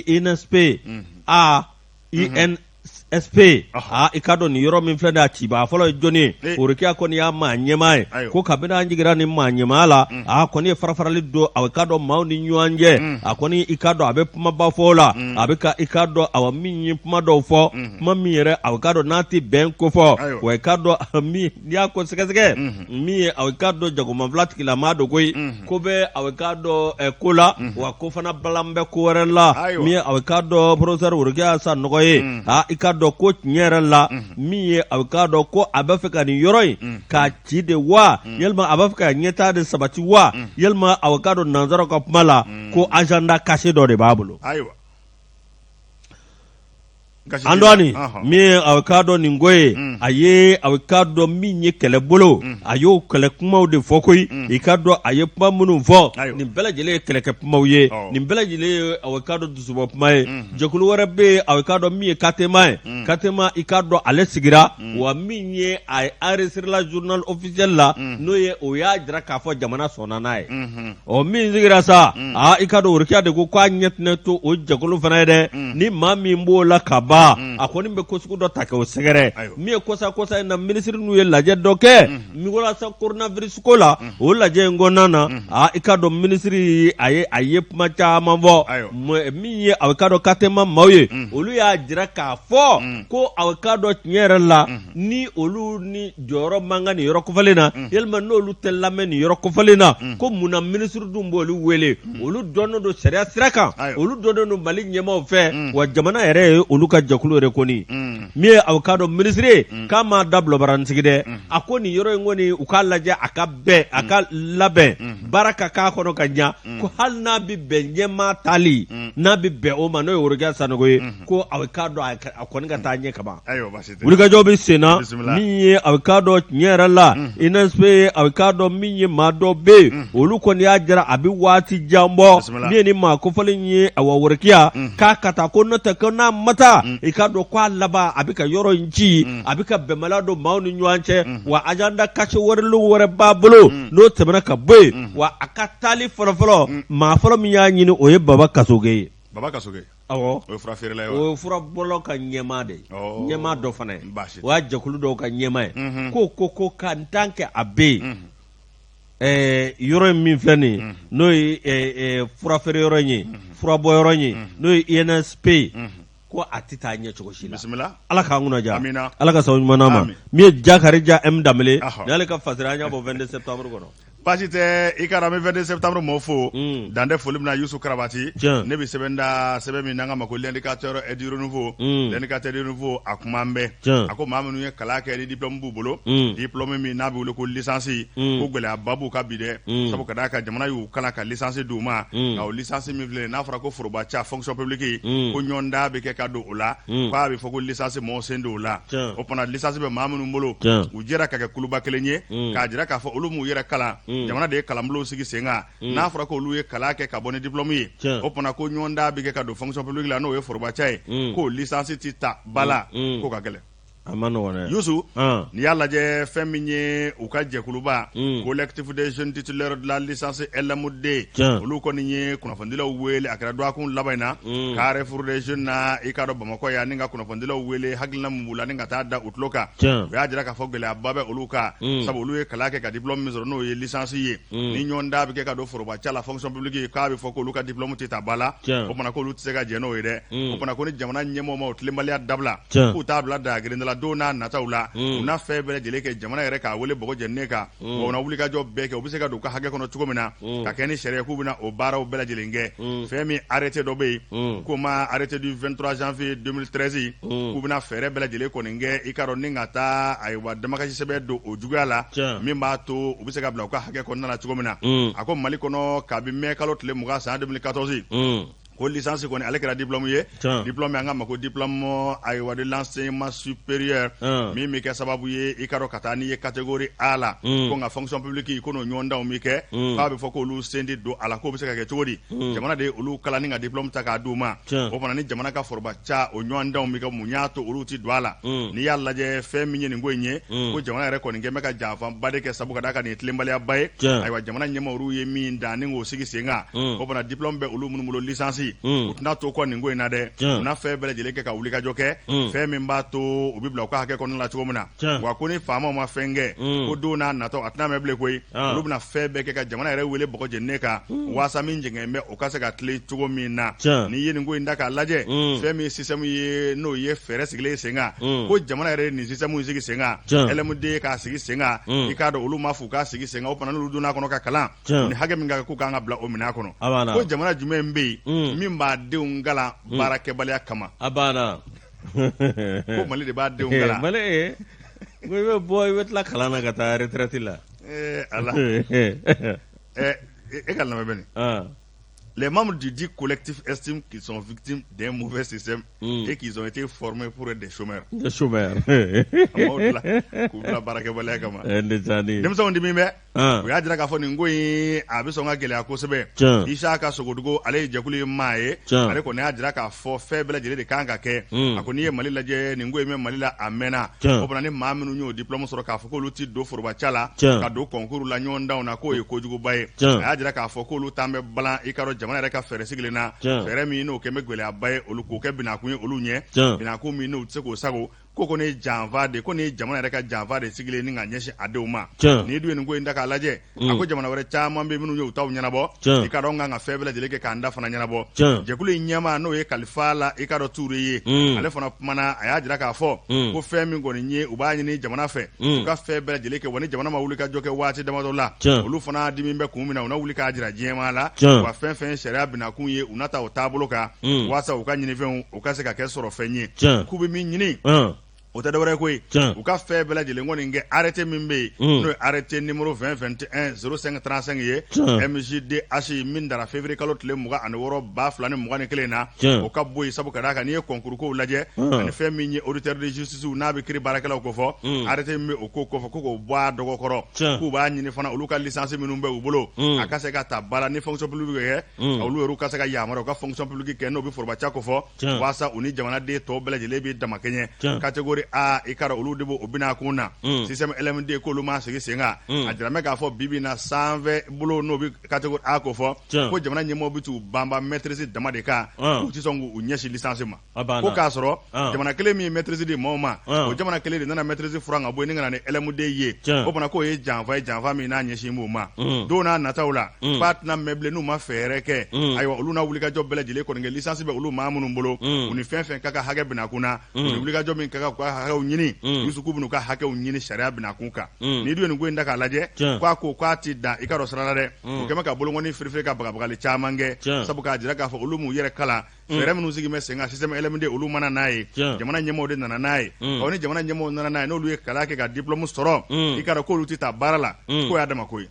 INSP A INSP aa i k'a dɔn nin yɔrɔ min filɛ nin ye a cibaa fɔlɔ ye jɔnni ye Worokiya kɔni y'a maa ɲɛmaa ye ko kabini an jiginra nin maa ɲɛmaa la a kɔni ye farafarali don aw k'a dɔn maaw ni ɲɔgɔn cɛ a kɔni i k'a dɔn a bɛ kumaba fɔ la a bɛ ka i k'a dɔn awa min ye kuma dɔw fɔ kuma min yɛrɛ aw k'a dɔn n'a tɛ bɛn kofɔ wa i k'a dɔn min n'i y'a ko sɛgɛsɛgɛ min ye aw k'a dɔn jagomanfila tigilamaa don koyi ko bɛ aw k'a dɔn ko la wa ko fana balan bɛ ko wɛrɛ la min ye aw k'a dɔn professeur Worokiya Sanɔgɔ ye aa i k'a dɔn ko tiɲɛ yɛrɛ la min ye aw k'a dɔn ko a b'a fɛ ka nin yɔrɔ in k'a ci de wa yalima a b'a fɛ ka ɲɛtaa de sabati wa yalima aw k'a dɔn nansaraw ka kuma la ko agenda caché dɔ de b'a bolo
ayiwa
Antoine min ye aw k'a dɔn nin ko ye a ye aw k'a dɔn min ye kɛlɛbolo a y'o kɛlɛ kumaw de fɔ koyi i k'a dɔn a ye kuma minnu fɔ nin bɛɛ lajɛlen ye kɛlɛkɛ kumaw ye nin bɛɛ lajɛlen ye aw k'a dɔn dusubɔ kuma ye jɛkulu wɛrɛ bɛ yen aw k'a dɔn min ye Katema ye Katema i k'a dɔn ale sigira wa min ye a enregistré la journal officiel la n'o ye o y'a jira k'a fɔ jamana sɔnna n'a ye ɔ min sigira sa aa i k'a dɔn Worokiya de ko k'a ɲɛ tɛna to o jɛkulu fana ye dɛ ni maa min b'o la ka ban a kɔni bɛ ko sugu dɔ ta k'o sɛgɛrɛ min ye kɔsa kɔsa in na minisiri n'u ye lajɛ dɔ kɛ walasa coronavirus ko la o lajɛ in kɔnɔna na aa i k'a dɔn minisiri a ye a ye kuma caman fɔ min ye aw k'a dɔn Katema maaw ye olu y'a jira k'a fɔ ko aw k'a dɔn tiɲɛ yɛrɛ la ni olu ni jɔyɔrɔ man kan nin yɔrɔ kofɔlen na yalima n'olu tɛ lamɛn nin yɔrɔ kofɔlen na ko mun na minisiri dun b'olu wele olu dɔnnen don sariya sira kan olu dɔnnen don Mali ɲɛmaaw fɛ wa jamana yɛrɛ ye olu ka jɛkulu yɛrɛ kɔni min ye aw k'a dɔn minisiri ye k'a m'a da bilabaranin sigi dɛ a ko nin yɔrɔ in kɔni u k'a lajɛ a ka bɛn a ka labɛn baara ka k'a kɔnɔ ka ɲa ko hali n'a bɛ bɛn ɲɛmaa taali n'a bɛ bɛn o ma n'o ye Worokiya Sanogo ye ko aw k'a dɔn a kɔni ka taa ɲɛ kaban wulikajɔ bɛ sen na min ye aw k'a dɔn tiɲɛ yɛrɛ la INSP aw k'a dɔn min ye maa dɔ bɛ yen olu kɔni y'a jira a bɛ waati jan bɔ min ye ni maa kofɔlen ye awa Worokiya k'a ka taa ko n'o tɛ ko n'a ma taa i k'a dɔn k'a laban a bɛ ka yɔrɔ in ci a bɛ ka bɛnbaliya don maaw ni ɲɔgɔn cɛ wa agenda caché wɛrɛ wɛrɛ b'a bolo n'o tɛmɛna ka bɔ yen wa a ka taali fɔlɔfɔlɔ maa fɔlɔ min y'a ɲini o ye Baba Kasoge ye
Baba Kasoge
awɔ
o ye fura feerela
ye o ye furabɔlaw ka ɲɛmaa de ye ɲɛmaa dɔ fana ye o y'a jɛkulu dɔw ka ɲɛmaa ye ko ko ko ka n tan kɛ a bɛ yen yɔrɔ in min filɛ nin ye n'o ye furafeere yɔrɔ in ye furabɔ yɔrɔ in ye n'o ye INSP ye ko a tɛ taa ɲɛ cogo si la
bisimila
ala k'an kunna diya
Amina.
ala ka sababu ɲuman d'an ma
Amin.
min ye Jakarija M Danbele
Ahɔ.
ni y'ale ka fasiri an y'a bɔ 22 septembre kɔnɔ
Baasi tɛ i ka an bɛ 22 septembre mɔɔw fo
Mm.
dan tɛ foli min na Yusu Karabati
Tiɲɛ.
ne bɛ sɛbɛn da sɛbɛn min n'an k'a ma ko l'indicateur du renouveau l'indicateur du renouveau a kuma an bɛɛ
Tiɲɛ.
a ko maa minnu ye kalan kɛ ni diplôme b'u bolo diplôme min n'a bɛ wele ko licence ko gɛlɛyaba b'u kan bi dɛ sabu ka d'a kan jamana y'u kalan ka licence d'u ma nka o licence min filɛ n'a fɔra ko foroba ca fonction publique ko ɲɔgɔndan bɛ kɛ ka don o la k'a bɛ fɔ ko licence mɔgɔw sen don o la o fana licence bɛ maa minnu bolo u jɛra ka kɛ kuluba kelen ye k'a jira k'a fɔ olu m'u yɛrɛ kalan Jamana de ye kalanbulonw sigi sen kan. N'a fɔra ko olu ye kalan kɛ ka bɔ ni diplôme ye, o tuma ko ɲɔgɔndan bɛ kɛ ka don fonction publique la, n'o ye forobaca ye, k'o licence tɛ ta ba la, k'o ka gɛlɛn.
A ma nɔgɔn dɛ.
Yusu, n'i y'a lajɛ, fɛn min ye u ka jɛkuluba Collectif des jeunes titulaires de la licence LMD, olu kɔni ye kunnafonidilaw wele. A kɛra dɔgɔkun laban in na Carrefour des jeunes na, i k'a dɔn, Bamakɔ yan, ni ka kunnafonidilaw wele, hakilina min b'u la ni ka taa da u tulo kan. U y'a jira k'a fɔ gɛlɛyaba bɛ olu kan, sabu olu ye kalan kɛ ka diplôme min sɔrɔ, n'o ye licence ye, ni ɲɔgɔndan bɛ kɛ ka don forobaca la, fonction publique, k'a bɛ fɔ k'olu ka diplôme tɛ ta ba la. O tuma k'olu tɛ se ka jɛn n'o ye dɛ. O tuma ko ni jamana ɲɛmɔgɔw ma o tilenbaliya dabila, k'u t'a bila daga geren da la, don n'a nataw la, u na fɛn bɛɛ lajɛlen kɛ jamana yɛrɛ k'a wele bɔgɔ jeninen kan, wa u na wulikajɔ bɛɛ kɛ u bɛ se ka don u ka hakɛ kɔnɔ cogo min na ka kɛ ni sariya, k'u bɛna o baaraw bɛɛ lajɛlen kɛ. Fɛn min arrêté dɔ bɛ yen k'o ma arrêté du 23 janvier 2013, k'u bɛna fɛɛrɛ bɛɛ lajɛlen kɔni kɛ, i k'a dɔn, ni ka taa ayiwa damakasi sɛbɛn don o juguya la, min b'a to u bɛ se ka bila u ka hakɛ kɔnɔna na cogo min na. A ko Mali kɔnɔ, kabi mai kalo tile 20 san 2014, ko licence kɔni ale kɛra diplôme ye, diplôme an k'a ma ko diplôme ayiwa de l'enseignement supérieur, min bɛ kɛ sababu ye, i k'a dɔn, ka taa n'i ye catégorie A la. Ko nka fonction publique, ko n'o ɲɔgɔndanw bɛ kɛ, k'a bɛ fɔ k'olu sen tɛ don a la. K'o bɛ se ka kɛ cogo di? Jamana de ye olu kalan ni ka diplôme ta k'a d'u ma. O fana ni jamana ka foroba ca o ɲɔgɔndanw bɛ kɛ, mun y'a to olu tɛ don a la? N'i y'a lajɛ, fɛn min ye nin ko in ye, ko jamana yɛrɛ kɔni kɛ bɛ ka janfaba de kɛ, sabu ka d'a kan nin ye tilenbaliyaba ye. Ayiwa, jamana ɲɛmɔgɔw ye min dan ni k'o sigi sen kan, o fana diplôme bɛ olu minnu bolo, licence, u tɛna to kɔ nin ko in na dɛ. U na fɛn bɛɛ lajɛlen kɛ ka wulikajɔ kɛ, fɛn min b'a to u bɛ bila u ka hakɛ kɔnɔna la cogo min na. Wa ko ni faamaw ma fɛn kɛ, ko don n'a natɔ, a tɛna mɛn bilen koyi, olu bɛna fɛn bɛɛ kɛ ka jamana yɛrɛ wele bɔgɔ jeninen kan, waasa min jɛngɛn bɛ, o ka se ka tilen cogo min na. N'i ye nin ko in da k'a lajɛ, fɛn min système ye, n'o ye fɛɛrɛ sigilen sen kan, ko jamana yɛrɛ ye nin système in sigi sen kan, LMD k'a sigi sen kan, i k'a dɔn, olu m'a fɔ u k'a sigi sen kan. O fana n'olu donna a kɔnɔ ka kalan ni hakɛ min ka kan, k'u kan ka bila o minɛn kɔnɔ. Ko jamana jumɛn bɛ yen min b'a denw kalan baarakɛbaliya kama?
A banna.
Ko Mali de b'a denw kalan.
Mali, ko i bɛ bɔ, i bɛ tila kalan na ka taa retraite la.
Ala, e ka lamɛn bɛ nin. Les membres du dit collectif estiment qu'ils sont victimes d'un mauvais système et qu'ils ont été formés pour être des chômeurs.
Des chômeurs.
K'u bila baarakɛbaliya kama. Denmisɛnw dimi bɛ. U y'a jira k'a fɔ nin ko in a bɛ sɔn ka gɛlɛya kosɛbɛ. Isaka Sogodogo, ale ye jɛkulu ye maa ye, ale kɔni y'a jira k'a fɔ fɛn bɛɛ lajɛlen de kan ka kɛ. A ko n'i ye Mali lajɛ, nin ko in bɛ Mali la a mɛnna. O fana ni maa minnu y'o diplôme sɔrɔ, k'a fɔ k'olu tɛ don forobaca la, ka don concours la, ɲɔgɔndanw na, k'o ye kojuguba ye. A y'a jira k'a fɔ k'olu tan bɛ balan, i k'a dɔn, jamana yɛrɛ ka fɛɛrɛ sigilen na, fɛɛrɛ min n'o kɛ bɛ gɛlɛyaba ye olu, k'o kɛ binakun ye olu ɲɛ, binakun min n'u tɛ se k'o sago. Ko nin ye janfa de, ko nin ye jamana yɛrɛ ka janfa de sigilen ni ka ɲɛsin a denw ma. N'i dun ye nin ko in ta k'a lajɛ, a ko jamana wɛrɛ caman bɛ minnu ye u taw ɲɛnabɔ, i k'a dɔn, kan ka fɛn bɛɛ lajɛlen kɛ k'an ta fana ɲɛnabɔ. Jɛkulu in ɲɛmaa, n'o ye Kalifa la, i k'a dɔn, Ture ye, ale fana kumana. A y'a jira k'a fɔ ko fɛn min kɔni ye, u b'a ɲini jamana fɛ u ka fɛn bɛɛ lajɛlen kɛ. Wa ni jamana ma wuli ka jɔ kɛ waati damadɔ la, olu fana dimi bɛ kun min na, u na wuli k'a jira diɲɛmaa la. Wa fɛn fɛn sariya binakun ye, u na taa o taabolo kan, waasa u ka ɲinifɛnw u ka se ka kɛ sɔrɔ fɛn ye. K'u bɛ min ɲini, o tɛ dɔwɛrɛ koyi, u ka fɛn bɛɛ lajɛlen kɔni kɛ arrêté min bɛ yen, n'o ye arrêté numéro 20 21 05 35 ye, MJDH, min dara février kalo tile 26 2021 na, o ka bɔ yen. Sabu ka d'a kan, n'i ye concours kow lajɛ, ani fɛn min ye auditeur de justice, n'a bɛ kiiri baarakɛlaw ko fɔ, arrêté min bɛ o ko kofɔ, ko k'o bɔ a dɔgɔ kɔrɔ. K'u b'a ɲini fana, olu ka licence minnu bɛ u bolo, a ka se ka ta ba la ni fonction publique bɛ kɛ, olu yɛrɛ ka se ka yamaruya u ka fonction publique kɛ, n'o bɛ forobaca ko fɔ, waasa u ni jamanaden tɔw bɛɛ lajɛlen bɛ damakɛɲɛ. Catégorie A, i k'a dɔn, olu de b'o bina kun na. Système LMD, k'olu ma sigi sen kan. A jira k'a fɔ bi bi in na, sanfɛ bolo n'o bɛ catégorie A ko fɔ, ko jamana ɲɛmɔgɔw bɛ t'u banba maîtrise dama de kan, u tɛ sɔn k'u ɲɛsin licence ma. Ko k'a sɔrɔ jamana kelen min ye maîtrise di maaw ma, o jamana kelen de nana maîtrise furan ka bɔ yen ni ka na ni LMD ye. O fana k'o ye janfa ye, janfa min n'a ɲɛsin b'u ma. Don n'a nataw la, k'a tɛna mɛn bilen, n'u ma fɛɛrɛ kɛ, ayiwa, olu n'a wulikajɔ bɛɛ lajɛlen kɔni kɛ. Licence bɛ olu maa minnu bolo, u ni fɛn fɛn ka kan hakɛ binakun na, u ni wulikajɔ min ka kan k'u ka hakɛw ɲini, Yusu, k'u bɛn'u ka hakɛw ɲini sariya binakun kan. N'i dun ye nin ko in ta k'a lajɛ, k'a ko k'a tɛ dan, i ka dɔn, sira la dɛ. U kɛlen bɛ ka bolonkɔni firifiri ka bagabagali caman kɛ, sabu k'a jira k'a fɔ olu m'u yɛrɛ kalan. Fɛɛrɛ minnu sigi bɛ sen kan, système LMD, olu ma na n'a ye, jamana ɲɛmɔgɔw de nana n'a ye. Ɔ, ni jamana ɲɛmɔgɔw nana n'a ye, n'olu ye kalan kɛ ka diplôme sɔrɔ, i k'a dɔn k'olu tɛ taa baara la, k'o y'a dama ko ye.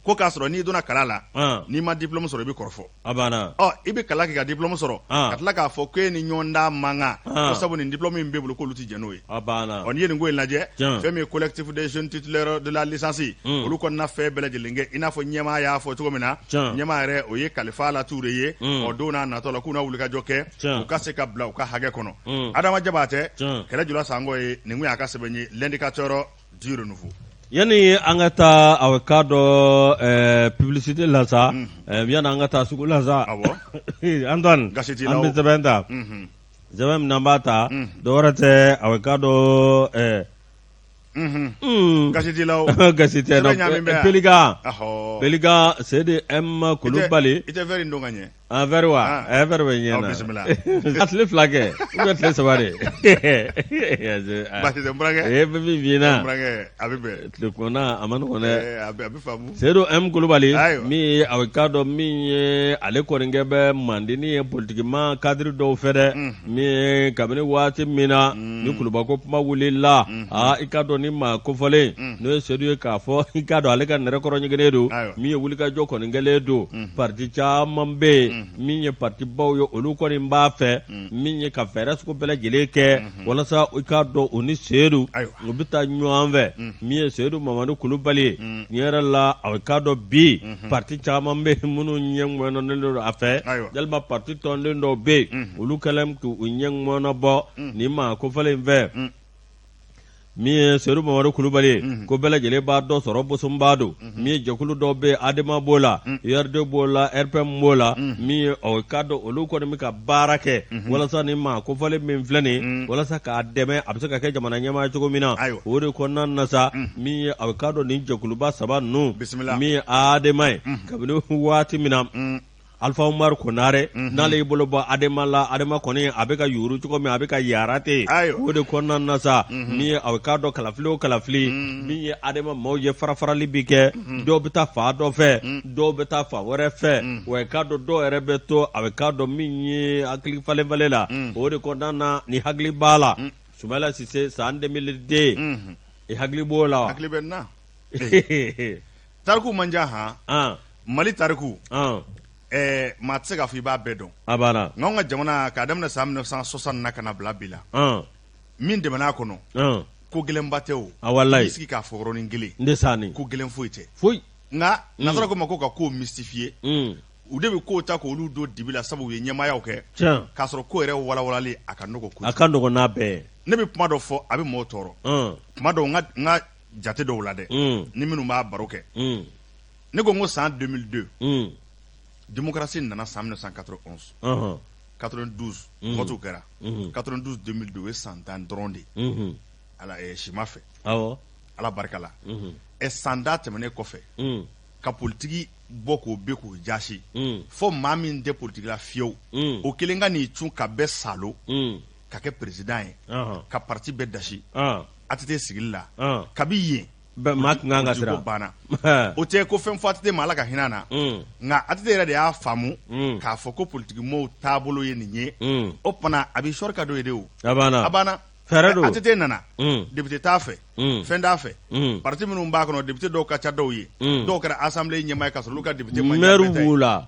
Ko k'a sɔrɔ n'i donna kala la, n'i ma diplôme sɔrɔ i bɛ kɔrɔfɔ.
A banna.
Ɔ i bɛ kala kɛ ka diplôme sɔrɔ, ka tila k'a fɔ ko e ni ɲɔgɔndan man kan, ko sabu nin diplôme in b'e bolo k'olu tɛ jɛn n'o ye.
A banna.
Ɔ n'i ye nin ko in lajɛ, fɛn min ye collectif des jeunes titulaires de la licence, olu kɔni na fɛn bɛɛ lajɛlen kɛ i n'a fɔ ɲɛmaa y'a fɔ cogo min na, ɲɛmaa yɛrɛ o ye Kalifa Ala Ture ye, ɔ don n'a natɔ la k'u na wulikajɔ kɛ, u ka se ka bila u ka hakɛ kɔnɔ. Adama Jabatɛ, kɛlɛ jula sankɔ ye nin kun y'a ka sɛbɛn ye L'Indicateur du Renouveau.
Yanni an ka taa aw k'a dɔn publicité la sa, yanni an ka taa sugu la sa, Antoine, an bɛ sɛbɛn ta, sɛbɛn min n'an b'a ta dɔwɛrɛ tɛ aw k'a dɔn
gasi t'i la o,
gasi tɛ Pélican Pélican Seydou M Kulubali
i tɛ verre in don ka ɲɛ
An verre wa a verre bɛ ɲɛ na a tile 2 kɛ ou bien tile 3 de
baasi tɛ n burankɛ
e bɛ min f'i ɲɛna
a bɛ bɛn
tile kɔnɔ a ma nɔgɔn dɛ
a bɛ faamu
Seydou M Kulubali min ye a k'a dɔn min ye ale kɔni kɛ bɛ mandinin ye politikima cadre dɔw fɛ dɛ min ye kabini waati min na ni kulubako kuma wulila aa i k'a dɔn ni maa kofɔlen n'o ye Seydou ye k'a fɔ i k'a dɔn ale ka nɛrɛ kɔrɔ ɲiginnen don min ye wulikajɔ kɔni kɛlen don parti caman bɛ yen min ye partibaw ye olu kɔni b'a fɛ min ye ka fɛɛrɛ sugu bɛɛ lajɛlen kɛ walasa i k'a dɔn u ni Seydou u bɛ taa ɲɔgɔn fɛ min ye Seydou Mamadu Kulubali ye tiɲɛ yɛrɛ la a k'a dɔn bi parti caman bɛ yen minnu ɲɛ ŋɔnɔnen don a fɛ yalima parti tɔnden dɔw bɛ yen olu kɛlen k'u ɲɛ ŋɔnɔbɔ nin maa kofɔlen in fɛ min ye Seydou Mamadu Kulubali ye ko bɛɛ lajɛlen b'a dɔn sɔrɔ bosonba don min ye jɛkulu dɔw bɛ yen ADEMA b'o la URD b'o la RPM b'o la min ye o k'a dɔn olu kɔni bɛ ka baara kɛ walasa ni maa kofɔlen min filɛ nin walasa k'a dɛmɛ a bɛ se ka kɛ jamana ɲɛmaa cogo min na o de kɔnɔna na sa min ye a k'a dɔn nin jɛkuluba saba ninnu min ye ADEMA ye kabini waati min na Alifa Umaru Konare n'ale y'i bolo bɔ ADEMA la ADEMA kɔni a bɛ ka yuuru cogo min a bɛ ka yaara ten o de kɔnɔna na sa min ye a k'a dɔn kalafili o kalafili min ye ADEMA maaw ye farafarali bi kɛ dɔw bɛ taa fan dɔ fɛ dɔw bɛ taa fan wɛrɛ fɛ wa i k'a dɔn dɔw yɛrɛ bɛ to a bɛ k'a dɔn min ye hakili falen falen la o de kɔnɔna na ni hakili b'a la Sumayila Sise san 2002 i hakili b'o la wa?
Hakili bɛ n na. Tariku man jan han Mali tariku maa tɛ se k'a fɔ i b'a bɛɛ dɔn
a banna
nka anw ka jamana k'a daminɛ san 1960 na ka na bila bi la min tɛmɛn'a kɔnɔ ko gɛlɛnba tɛ o
a walayi
i sigi k'a fɔ yɔrɔnin kelen
n sa
ko gɛlɛn foyi tɛ
foyi
nka nansara ko ma ko ka kow mystifier u de bɛ kow ta k'olu don dibi la sabu u ye ɲɛmaayaw kɛ k'a sɔrɔ ko yɛrɛ walawalali a ka nɔgɔn
a ka nɔgɔn n'a bɛɛ
ne bɛ kuma dɔ fɔ a bɛ mɔgɔw tɔɔrɔ kuma dɔw n ka jate dɔw la dɛ ni minnu b'a baro kɛ ne ko n ko san 2002 démocratie nana san 1991 92 vote kɛra 92 2002 o ye san 10 dɔrɔn de ye ala sima fɛ ala barika la ɛ san 10 tɛmɛnen kɔfɛ ka politiki bɔ k'o bɛ k'o jasi fo maa min tɛ politiki la fiyewu o kelen ka n'i cun ka bɛɛ salo ka kɛ président ye ka parti bɛɛ dasi ATT sigili la kabi yen
maa tun kan ka siran
banna o tɛ ko fɛn fɔ ATT ma ala ka hinɛ na nka ATT yɛrɛ de y'a faamu k'a fɔ ko politikimɔgɔw taabolo ye nin ye o tuma a bɛ sɔri ka don ye de o
a banna
a banna
fɛɛrɛ don
ATT nana député t'a fɛ fɛn t'a fɛ parti minnu b'a kɔnɔ député dɔw ka ca dɔw ye dɔw kɛra assemblée ɲɛmaa ye k'a sɔrɔ olu ka député
ma maire b'u la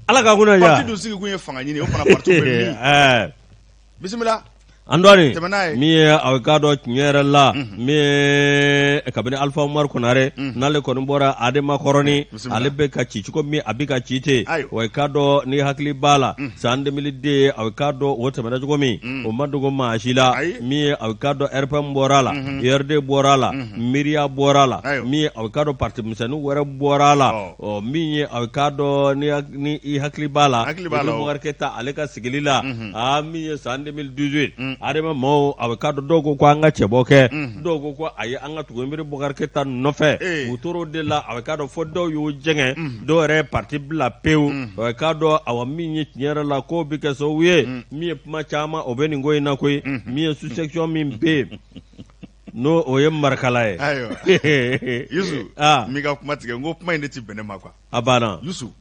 ala ka kunna
parti dun sigi kun ye fanga ɲini o fana parti bɛ min bisimila
Antoine min ye a k'a dɔn tiɲɛ yɛrɛ la min ye kabini Alifa Umaru Konare n'ale kɔni bɔra ADEMA kɔrɔnin ale bɛ ka ci cogo min a bɛ ka ci ten wa i k'a dɔn ni hakili b'a la san 2002 a k'a dɔn o tɛmɛna cogo min o ma dogo maa si la min ye a k'a dɔn RPM bɔra a la URD bɔra a la Miiriya bɔra a la min ye a k'a dɔn parti misɛnnin wɛrɛ bɔra a la ɔ min ye a k'a dɔn ni i hakili b'a la Bubakari Keyita ale ka sigili la aa min ye san 2018 ADEMA maaw a k'a dɔn dɔw ko ko an ka cɛbɔ kɛ dɔw ko ko ayi an ka tugu Ibrim Bubakari Keyita nɔfɛ u tor'o de la a k'a dɔn fo dɔw y'u jɛngɛ dɔw yɛrɛ ye parti bila pewu a k'a dɔn awa min ye tiɲɛ yɛrɛ la k'o bɛ kɛ sababu ye min ye kuma caman o bɛ nin ko in na koyi min ye sous section min bɛ yen n'o o ye Marikala ye
ayiwa Yusu n b'i ka kuma tigɛ n ko kuma in de tɛ bɛn ne ma quoi
a banna
Yusu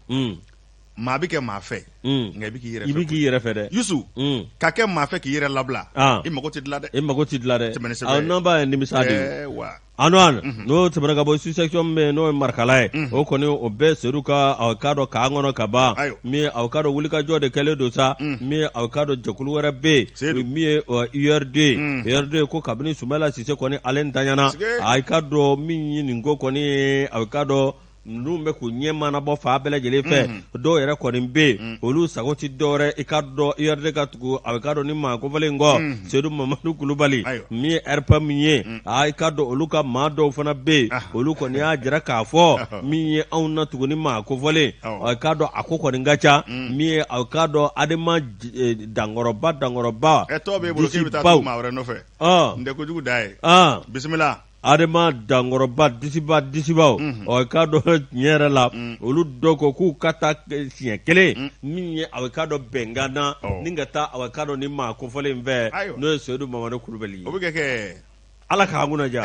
Maa bɛ kɛ maa fɛ, nka i bɛ k'i yɛrɛ
i bɛ k'i yɛrɛ fɛ dɛ,
Yusu, ka kɛ maa fɛ k'i yɛrɛ labila, i mago tɛ dilan dɛ,
i mago tɛ dilan dɛ, tɛmɛ ni sɛbɛn ye, n'an b'a ye nimisa de ye, wa Antoine n'o tɛmɛna ka bɔ sous-section min bɛ yen n'o ye Marikala ye, o kɔni o bɛ Sedu ka aw k'a dɔn camp kɔnɔ ka ban, min ye aw k'a dɔn wulikajɔ de kɛlen don sa, min ye aw k'a dɔn jɛkulu wɛrɛ bɛ yen min ye URD URD ko kabini Sumayila Sise kɔni ale ntanyana, a k'a dɔn min ye nin ko kɔni ye aw k'a dɔn ninnu bɛ k'u ɲɛ manabɔ fan bɛɛ lajɛlen fɛ dɔw yɛrɛ kɔni bɛ yen olu sago tɛ dɔwɛrɛ i k'a dɔn URD ka tugu a k'a dɔn ni maa kofɔlen kɔ Sedu Mamadu Kulubali min ye RPM ye a i k'a dɔn olu ka maa dɔw fana bɛ yen olu kɔni y'a jira k'a fɔ min ye anw na tugu ni maa kofɔlen a k'a dɔn a ko kɔni ka ca min ye a k'a dɔn Adema dankɔrɔba dankɔrɔba
tɔw b'e bolo k'e bɛ taa maa wɛrɛ nɔfɛ n tɛ kojugu da ye bisimila
Adema dankɔrɔba disiba disibaw ɔ i k'a dɔn tiɲɛ yɛrɛ la olu dɔw ko k'u ka taa siɲɛ kelen min ye a k'a dɔn bɛnkan na ni ka taa a k'a dɔn ni maa kofɔlen in fɛ n'o ye Sedu Mamadu Kulubali ye
o bɛ kɛ
Ala k'an kunna diya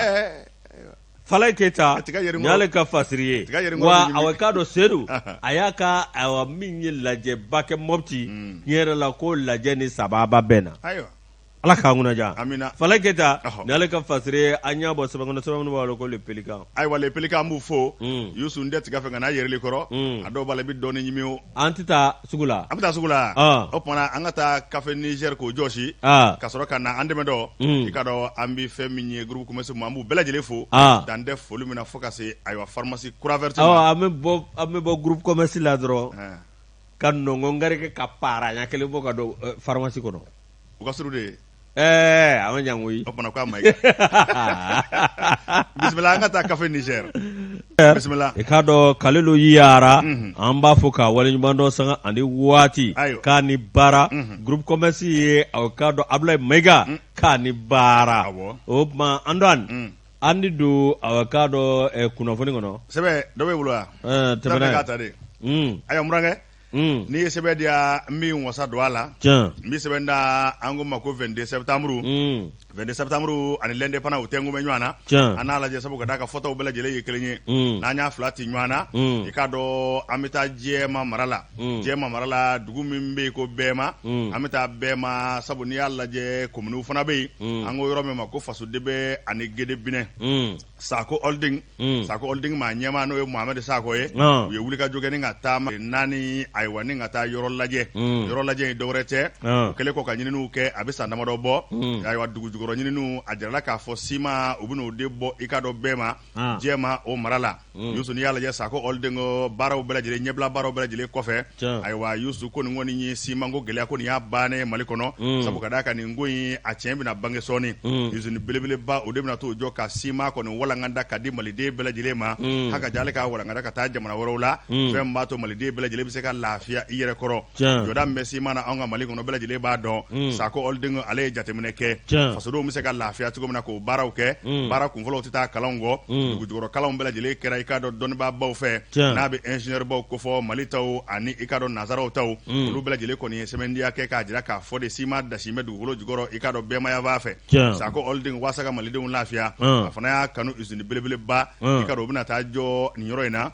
Falaye Keyita nin y'ale ka fasiri ye wa a k'a dɔn Sedu a y'a ka ayiwa min ye lajɛba kɛ Mɔpti tiɲɛ yɛrɛ la ko lajɛ ni sababa bɛnna Ala k'an kunna diya
amina
Falaye Keyita nin y'ale ka fasiri ye an y'a bɔ sɛbɛn kɔnɔ sɛbɛn min b'a wele ko Le Pélican
ayiwa Le Pélican an b'u fo Yusu n tɛ tiga fɛ nka n'a yerili kɔrɔ a dɔw b'a la i bɛ dɔɔnin ɲimi o
an tɛ taa sugu la
an bɛ taa sugu la o tuma an ka taa Café Niger k'o jɔsi ka sɔrɔ ka na an dɛmɛ dɔ i k'a dɔn an bɛ fɛn min ye groupe commerce ma an b'u bɛɛ lajɛlen fo dan tɛ foli min na fo ka se ayiwa pharmacie Croix Verte
ma an bɛ bɔ groupe commerce la dɔrɔn ka nɔngɔn kari ka para ɲɛ kelen bɔ ka don pharmacie kɔnɔ
u ka suru de ye
ɛɛ a ma jan koyi
o tuma k'a ma ɲi bisimila an ka taa Café Niger bisimila
i k'a dɔn Kalilu Yara an b'a fo k'a waleɲuman dɔn sanga ani waati k'a ni baara groupe commerce ye aw k'a dɔn Abulayi Mayiga k'a ni baara o tuma Antoine an ni don aw k'a dɔn kunnafoni kɔnɔ
sɛbɛn dɔ b'e bolo wa tɛmɛ k'a ta de ayiwa n burankɛ N'i ye sɛbɛn di yan n bɛ n wasa don a la n bɛ sɛbɛn da an ko ma ko 22 septembre 22 septembre ani l'indépendance u tɛ bɛ ɲɔgɔn na an n'a lajɛ sabu ka d'a kan fɔtaw bɛɛ lajɛlen ye kelen ye n'an y'a fila ci ɲɔgɔn na i k'a dɔn an bɛ taa Jɛma mara la Jɛma mara la dugu min bɛ yen ko Bɛma an bɛ taa Bɛma sabu n'i y'a lajɛ kominiw fana bɛ yen an ko yɔrɔ min ma ko Fasodebe ani Gedebinɛ Sako Holding Sako Holding maa ɲɛmaa n'o ye Mohamed Sako ye u ye wulikajɔ kɛ ni ka taa naani ayiwa ni ka taa yɔrɔ lajɛ yɔrɔ lajɛ in dɔwɛrɛ tɛ u kɛlen kɔ ka ɲininiw kɛ a bɛ san damadɔ bɔ ayiwa dugu jukɔrɔ ɲininiw a jirala k'a fɔ siman u bɛn'o de bɔ i k'a dɔn Bɛma Jɛma o mara la Yusu n'i y'a lajɛ Sako Holding baaraw bɛɛ lajɛlen ɲɛbila baaraw bɛɛ lajɛlen kɔfɛ ayiwa Yusu ko nin kɔni ye simanko gɛlɛya ko nin y'a bannen Mali kɔnɔ sabu ka d'a kan nin ko in a tiɲɛ bɛna bange sɔɔni usine belebeleba o de bɛna t'o jɔ ka siman kɔni walankata ka di maliden bɛɛ lajɛlen ma haka jale k'a walankata ka taa jamana wɛrɛw la fɛn min b'a to maliden bɛɛ lajɛlen bɛ se ka lafiya i yɛrɛ kɔrɔ jɔda min bɛ siman na anw ka Mali kɔnɔ bɛɛ lajɛlen b'a dɔn Sako Holding ale ye jateminɛ kɛ fasodenw bɛ se ka lafiya cogo min na k'o baaraw kɛ baara kunfɔlɔw tɛ taa kalanw kɔ dugu jukɔrɔ kalanw bɛɛ lajɛlen kɛra i k'a dɔn dɔnnibaabaw fɛ n'a bɛ ingénieur baw kofɔ Mali taw ani i k'a dɔn nansaraw taw olu bɛɛ lajɛlen kɔni ye sɛmɛntiya kɛ k'a jira k'a fɔ de siman dasi bɛ dugukolo jukɔrɔ i k'a dɔn Bɛma yanfan fɛ Sako Holding waasa ka malidenw lafiya a fana y'a kanu usine belebeleba i k'a dɔn o bɛna taa jɔ nin yɔrɔ in na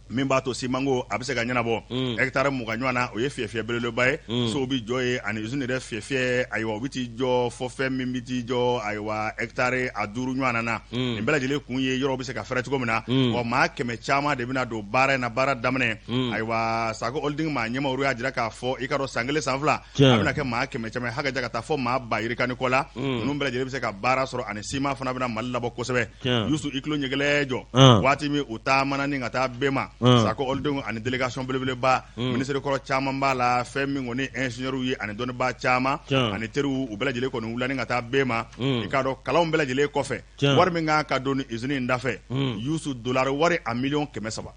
min b'a to simanko a bɛ se ka ɲɛnabɔ hectare 20 ɲɔgɔn na o ye fiyɛfiyɛ belebeleba ye sow bɛ jɔ yen ani usine yɛrɛ fiyɛfiyɛ ayiwa o bɛ t'i jɔ fɔ fɛn min bɛ t'i jɔ ayiwa hectare a 5 ɲɔgɔn na nin bɛɛ lajɛlen kun ye yɔrɔ bɛ se ka fɛrɛ cogo min na wa maa 100 caman de bɛna don baara in na baara daminɛ ayiwa Sako Holding maa ɲɛmaaw y'a jira k'a fɔ i k'a dɔn san kelen san fila a bɛna kɛ maa 100 caman ye hakaja ka taa fɔ maa ba yirika ni kɔ la ninnu bɛɛ lajɛlen bɛ se ka baara sɔrɔ ani siman fana bɛna Mali labɔ kosɛbɛ Yusu i tulo ɲɛgɛlɛ jɔ waati min u taamana ni ka taa Bɛma Sako Holding ani délégation belebeleba minisiri kɔrɔ caman b'a la fɛn min kɔni ingénieur ye ani dɔnnibaa caman ani teriw u bɛɛ lajɛlen kɔni wulila ni ka taa Bɛma i k'a dɔn kalanw bɛɛ lajɛlen kɔfɛ wari min kan ka don usine in dafɛ Yusu dolari wari a miliyɔn 300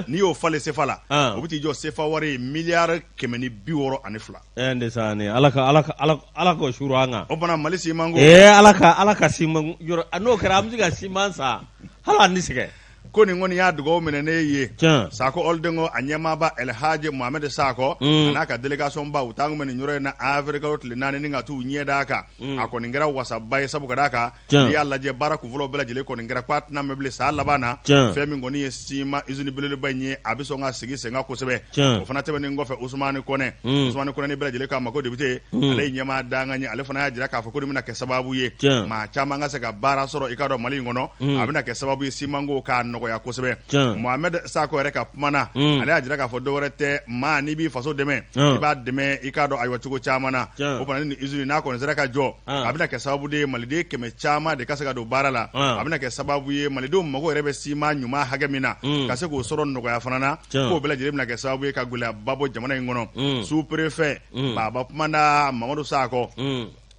n'i y'o falen sefa la o bɛ t'i jɔ sefa wari miliyari 162.
Ala ka Ala k'o suuru an kan.
O tuma Mali simanko.
Ee Ala ka Ala ka siman yɔrɔ n'o kɛra an bɛ se ka siman san hali an tɛ sɛgɛn.
Ko nin kɔni y'a dugawu minɛ ne ye Sakɔ Holding a ɲɛmaaba Elhaji Mohamed Sakɔ a n'a ka délégation ba u taa kun bɛ nin yɔrɔ in na avril kalo tile 4 ni ka t'u ɲɛ d'a kan. A kɔni kɛra wasaba ye, sabu ka d'a kan n'i y'a lajɛ baara kunfɔlɔ bɛɛ lajɛlen kɔni kɛra k'a tɛna mɛn bilen san laban na. Fɛn min kɔni ye siman usine belebeleba in ye, a bɛ sɔn ka sigi sen kan kosɛbɛ. O fana tɛmɛnen kɔfɛ, Usumani Kɔnɛ, Usumani Kɔnɛ ni bɛɛ lajɛlen k'a ma ko député, ale ye ɲɛmaa dankan ye. Ale fana y'a jira k'a fɔ ko nin bɛna kɛ sababu ye maa caman ka se ka baara sɔrɔ i k'a dɔn Mali in kɔnɔ. A bɛna kɛ sababu ye simanko k'a nɔgɔya kosɛbɛ. Mohamed Sakɔ yɛrɛ ka kuma na, ale y'a jira k'a fɔ dɔwɛrɛ tɛ, maa n'i b'i faso dɛmɛ, i b'a dɛmɛ i k'a dɔn ayiwa cogo caman na. O fana ni usine n'a kɔni sera ka jɔ, a bɛna kɛ sababu de ye maliden 100 caman de ka se ka don baara la. A bɛna kɛ sababu ye malidenw mago yɛrɛ bɛ siman ɲuman hakɛ min na, ka se k'o sɔrɔ nɔgɔya fana na. K'o bɛɛ lajɛlen bɛna kɛ sababu ye ka gɛlɛyaba bɔ jamana in kɔnɔ. Sous-préfet Baba kumana Mamadu Sakɔ,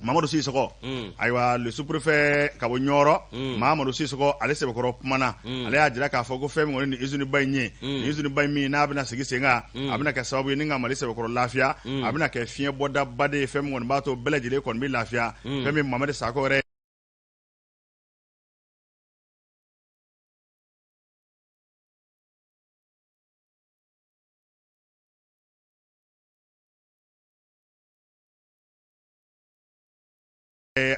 Mamadu Sisɔkɔ, ayiwa le sous-préfet ka bɔ Ɲɔrɔ, Mamadu Sisɔkɔ, ale sɛbɛkɔrɔ kumana. Ale y'a jira k'a fɔ ko fɛn min kɔni ni usine ba in ye, nin usine ba in min n'a bɛna sigi sen kan, a bɛna kɛ sababu ye ni ka Mali sɛbɛkɔrɔ lafiya. A bɛna kɛ fiɲɛ bɔdaba de ye, fɛn min kɔni b'a to bɛɛ lajɛlen kɔni bɛ lafiya. Fɛn min Mamadu Sakɔ yɛrɛ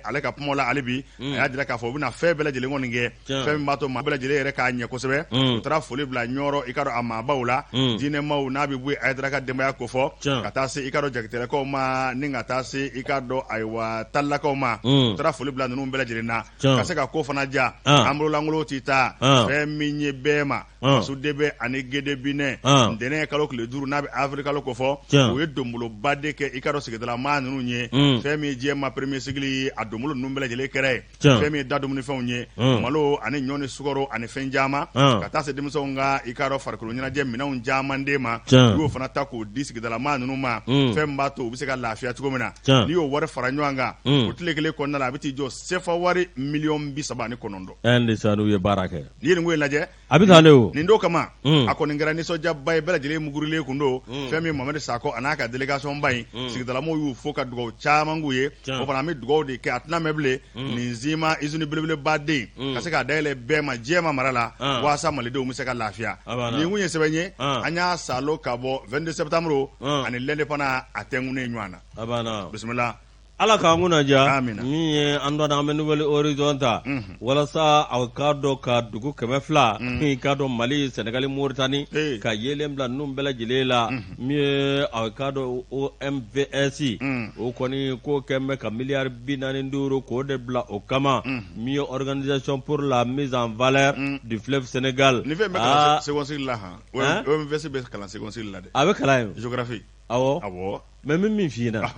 ale ka kuma la hali bi, a y'a jira k'a fɔ u bɛna fɛn bɛɛ lajɛlen kɔni kɛ, fɛn min b'a to maa bɛɛ lajɛlen yɛrɛ k'a ɲɛ kosɛbɛ. U taara foli bila Ɲɔrɔ i k'a dɔn a maabaw la, diinɛmaw n'a bɛ bɔ Hayidara ka denbaya kofɔ, ka taa se i k'a dɔn Jakitelakaw ma, ni ka taa se i k'a dɔn ayiwa Talilakaw ma. U taara foli bila ninnu bɛɛ lajɛlen na, ka se ka ko fana diya. An bololankolon tɛ taa. Fɛn min ye bɛɛ ma Fasodebe ani Gedebinɛ, ntɛnɛn kalo tile 5 n'a bɛ avril kalo kofɔ, u ye donboloba de kɛ i k'a dɔn sigidala maa ninnu ye. Fɛn min ye diɲɛ premier cycle ye, a donbolo ninnu bɛɛ lajɛlen kɛra yen. Fɛn min ye da dumunifɛnw ye, malo ani ɲɔ ni sukaro ani fɛn caman, ka taa se denmisɛnw ka i k'a dɔn farikolo ɲɛnajɛ minɛnw caman den ma. U y'o fana ta k'o di sigidala maa ninnu ma, fɛn min b'a to u bɛ se ka lafiya cogo min na. N'i y'o wari fara ɲɔgɔn kan, o tile kelen kɔnɔna la, a bɛ t'i jɔ sefa wari miliyɔn 39.
Ndesan, u ye baara kɛ.
N'i ye nin ko in lajɛ,
a bɛ taa o
nin don kama, a kɔni kɛra nisɔndiyaba ye, bɛɛ lajɛlen mugurilen kun don. Fɛn min Mohamed Sakɔ a n'a ka délégation ba in, sigidalamaw y'u fo ka dugawu caman k'u ye. O fana an bɛ dugawu de kɛ, a tɛna mɛn bilen, nin siman usine belebeleba den ka se k'a dayɛlɛ bɛɛ ma jɛma mara la, walasa malidenw bɛ se ka lafiya. Nin kun ye sɛbɛn ye an y'a salo ka bɔ 22 septembre ani l'indépendant a tɛnkunnen ɲɔgɔn na. Bisimila.
Ala k'an kunna diya. Min ye an dɔn, an bɛ Nouvel Horizon ta walasa aw k'a dɔn ka dugu 200, i k'a dɔn Mali, Sɛnɛgali, Moritani, ka yeelen bila ninnu bɛɛ lajɛlen la. Min ye aw k'a dɔn OMVS, o kɔni ko kɛlen bɛ ka miliyari 45 k'o de bila o kama. Min ye Organisation pour la mise en valeur du fleuve Sénégal.
Nin fɛn bɛ kalan second cycle la han, OMVS bɛ kalan second cycle la dɛ.
A bɛ kalan yen.
Géographie.
Awɔ, mais n bɛ min f'i ɲɛna,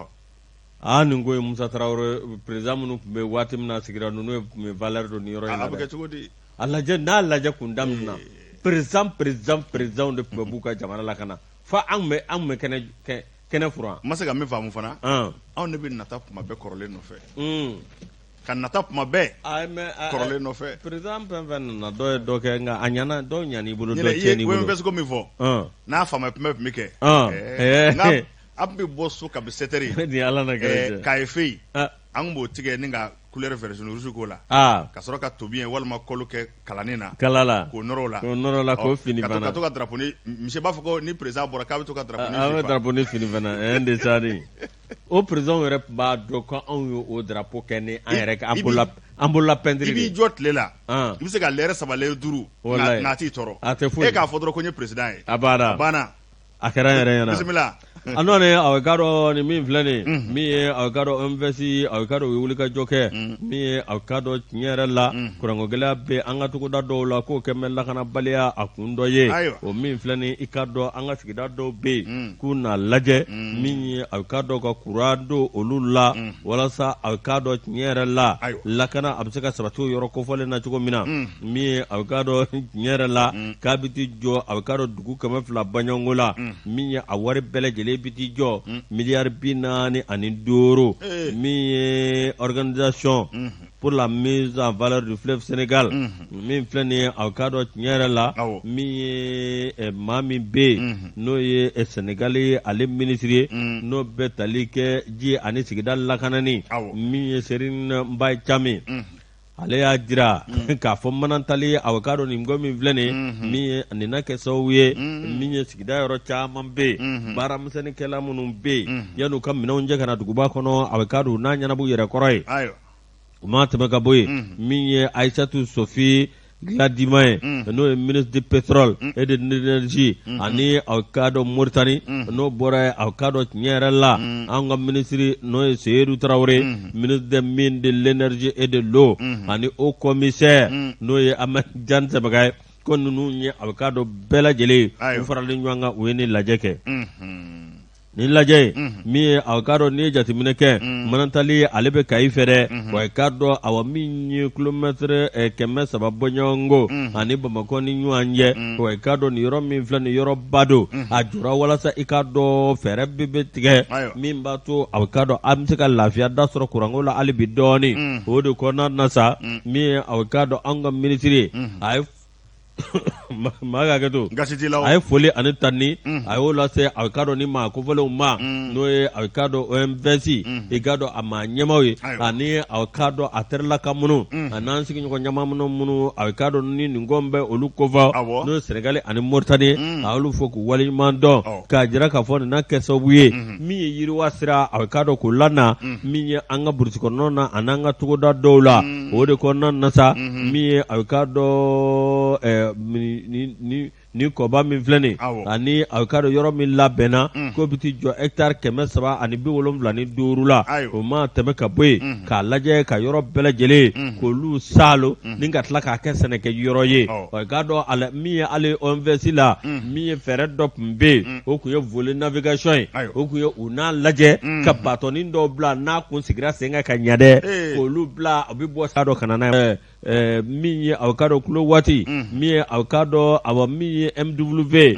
aa nin ko ye Musa Tarawele président minnu tun bɛ waati min na sigira, ninnu tun bɛ valeur don nin yɔrɔ in
na. A bɛ kɛ cogo di?
A lajɛ, n'a lajɛ kun daminɛ na, président président président de tun bɛ b'u ka jamana la ka na fo an bɛ kɛnɛ kɛnɛ furan.
N ma se ka min faamu fana, anw de bɛ nata kuma bɛɛ kɔrɔlen nɔfɛ, ka nata kuma bɛɛ kɔrɔlen nɔfɛ.
Président fɛn fɛn nana, dɔw ye dɔ kɛ, nka a ɲɛna, dɔw ɲɛn'i bolo, dɔ tiɲɛn'i
bolo. OMVS ko min fɔ, n'a faama kuma tun bɛ kɛ, an tun bɛ bɔ so kabi 7 heures.
Ni Ala na kɛra cɛ.
K'a ye fɛ yen, an tun b'o tigɛ ni ka couleur vert jaune rouge k'o la, ka sɔrɔ ka tobi walima kɔli kɛ kalanin na,
kala la,
k'o nɔrɔ o la,
k'o nɔrɔ la, k'o fini
fana, ka to ka drapeau ni misi b'a fɔ ko ni président bɔra k'a bɛ to ka drapeau
ni an bɛ drapeau ni fini fana. Ɛn de sari o président yɛrɛ tun b'a dɔn ko anw ye o drapeau kɛ ni an yɛrɛ an bolola an bolola peinture.
I b'i jɔ tile la, i bɛ se ka lɛrɛ 3 lɛrɛ 5, nka a t'i tɔɔrɔ.
A tɛ foyi.
E k'a fɔ dɔrɔn ko n ye président ye.
A banna.
A banna.
A kɛra n yɛrɛ ɲɛna.
Bisimila.
A nɔ aw k'a dɔn nin min filɛ nin, min ye aw k'a dɔn OMVS, aw k'a dɔn u ye wulikajɔ kɛ. Min ye aw k'a dɔn tiɲɛ yɛrɛ la, kuranko gɛlɛya bɛ an ka togoda dɔw la, k'o kɛ bɛ lakanabaliya a kun dɔ ye. O min filɛ nin, i k'a dɔn an ka sigida dɔw bɛ yen k'u n'a lajɛ, min ye aw k'a dɔn ka kuran don olu la, walasa aw k'a dɔn tiɲɛ yɛrɛ la, lakana a bɛ se ka sabati o yɔrɔ kofɔlen na cogo min na. Min ye aw k'a dɔn tiɲɛ yɛrɛ la, k'a bɛ t'i jɔ aw k'a dɔn dugu 200 baɲɔgɔnko la, min ye a wari bɛɛ lajɛlen bɛ t'i jɔ miliyari 45, min ye Organisation pour la mise en valeur du fleuve Sénégal. Min filɛ nin ye, aw k'a dɔn tiɲɛ yɛrɛ la, min ye maa min bɛ yen n'o ye Sénégal ye, ale minisiri ye n'o bɛ tali kɛ ji ani sigida lakanani, min ye Serigne Mbaye Thiam. Ale y'a jira k'a fɔ manantali aw k'a dɔn nin ko min filɛ nin min ye nin na kɛ sababu ye min ye sigida yɔrɔ caman bɛ yen baaramisɛnninkɛla minnu bɛ yen yan'u ka minɛnw cɛ ka na duguba kɔnɔ a k'a dɔn n'a ɲɛnabɔ yɛrɛ kɔrɔ ye o ma tɛmɛ ka bɔ yen min ye Aïssatou Sophie Gladima ye n'o ye ministre du pétrole et de l'énergie ani aw k'a dɔn Mauritanie n'o bɔra yen aw k'a dɔn tiɲɛ yɛrɛ la an ka minisiri n'o ye Seydou Traoré ministre des mines de l'énergie et de l'eau ani haut commissaire n'o ye Ahmed Jan Sɛbɛka ye ko ninnu ye aw k'a dɔn bɛɛ lajɛlen u faralen ɲɔgɔn kan u ye nin lajɛ kɛ. Nin lajɛ ye min ye aw k'a dɔn n'i ye jateminɛ kɛ manantali ale bɛ Kayi fɛ dɛ wa i k'a dɔn awa min ye kilomɛtɛrɛ 300 bɔɲɔgɔnko ani Bamakɔ ni ɲɔgɔn cɛ wa i k'a dɔn nin yɔrɔ min filɛ nin yɔrɔba don a jɔra walasa i k'a dɔn fɛɛrɛ bɛ bɛ tigɛ min b'a to aw k'a dɔn an bɛ se ka lafiya da sɔrɔ kuranko la hali bi dɔɔnin o de kɔnɔna na sa min ye aw k'a dɔn an ka minisiri a ye maa ka hakɛ to a ye foli ani tanuni a y'o lase a k'a dɔn ni maa kofɔlenw ma n'o ye a k'a dɔn OMVS i k'a dɔn a maa ɲɛmaaw ye ani a k'a dɔn a terilaka minnu ani an sigiɲɔgɔn ɲama minnu a k'a dɔn ni nin ko bɛ olu kofɔ n'o ye Sɛnɛgali ani Moritani a y'olu fo k'u waleɲuman dɔn k'a jira k'a fɔ nin na kɛ sababu ye min ye yiriwa sira a k'a dɔn k'o lana min ye an ka burusi kɔnɔna na ani an ka togoda dɔw la o de kɔnɔna na sa min ye a k'a dɔn ni kɔba min filɛ nin ani a k'a dɔn yɔrɔ min labɛnna k'o bɛ t'i jɔ hectare 375 la o ma tɛmɛ ka bɔ yen k'a lajɛ ka yɔrɔ bɛɛ lajɛlen k'olu saalo ni ka tila k'a kɛ sɛnɛkɛ yɔrɔ ye a k'a dɔn a min ye ale OMVS la min ye fɛɛrɛ dɔ tun bɛ yen o tun ye volet navigation ye o tun ye u n'a lajɛ ka batɔnin dɔw bila n'a kun sigira sen kan ka ɲɛ dɛ k'olu bila a bɛ bɔ sa dɔ ka na n'a ye min ye aw k'a dɔn kulo waati min ye aw k'a dɔn awa min ye MW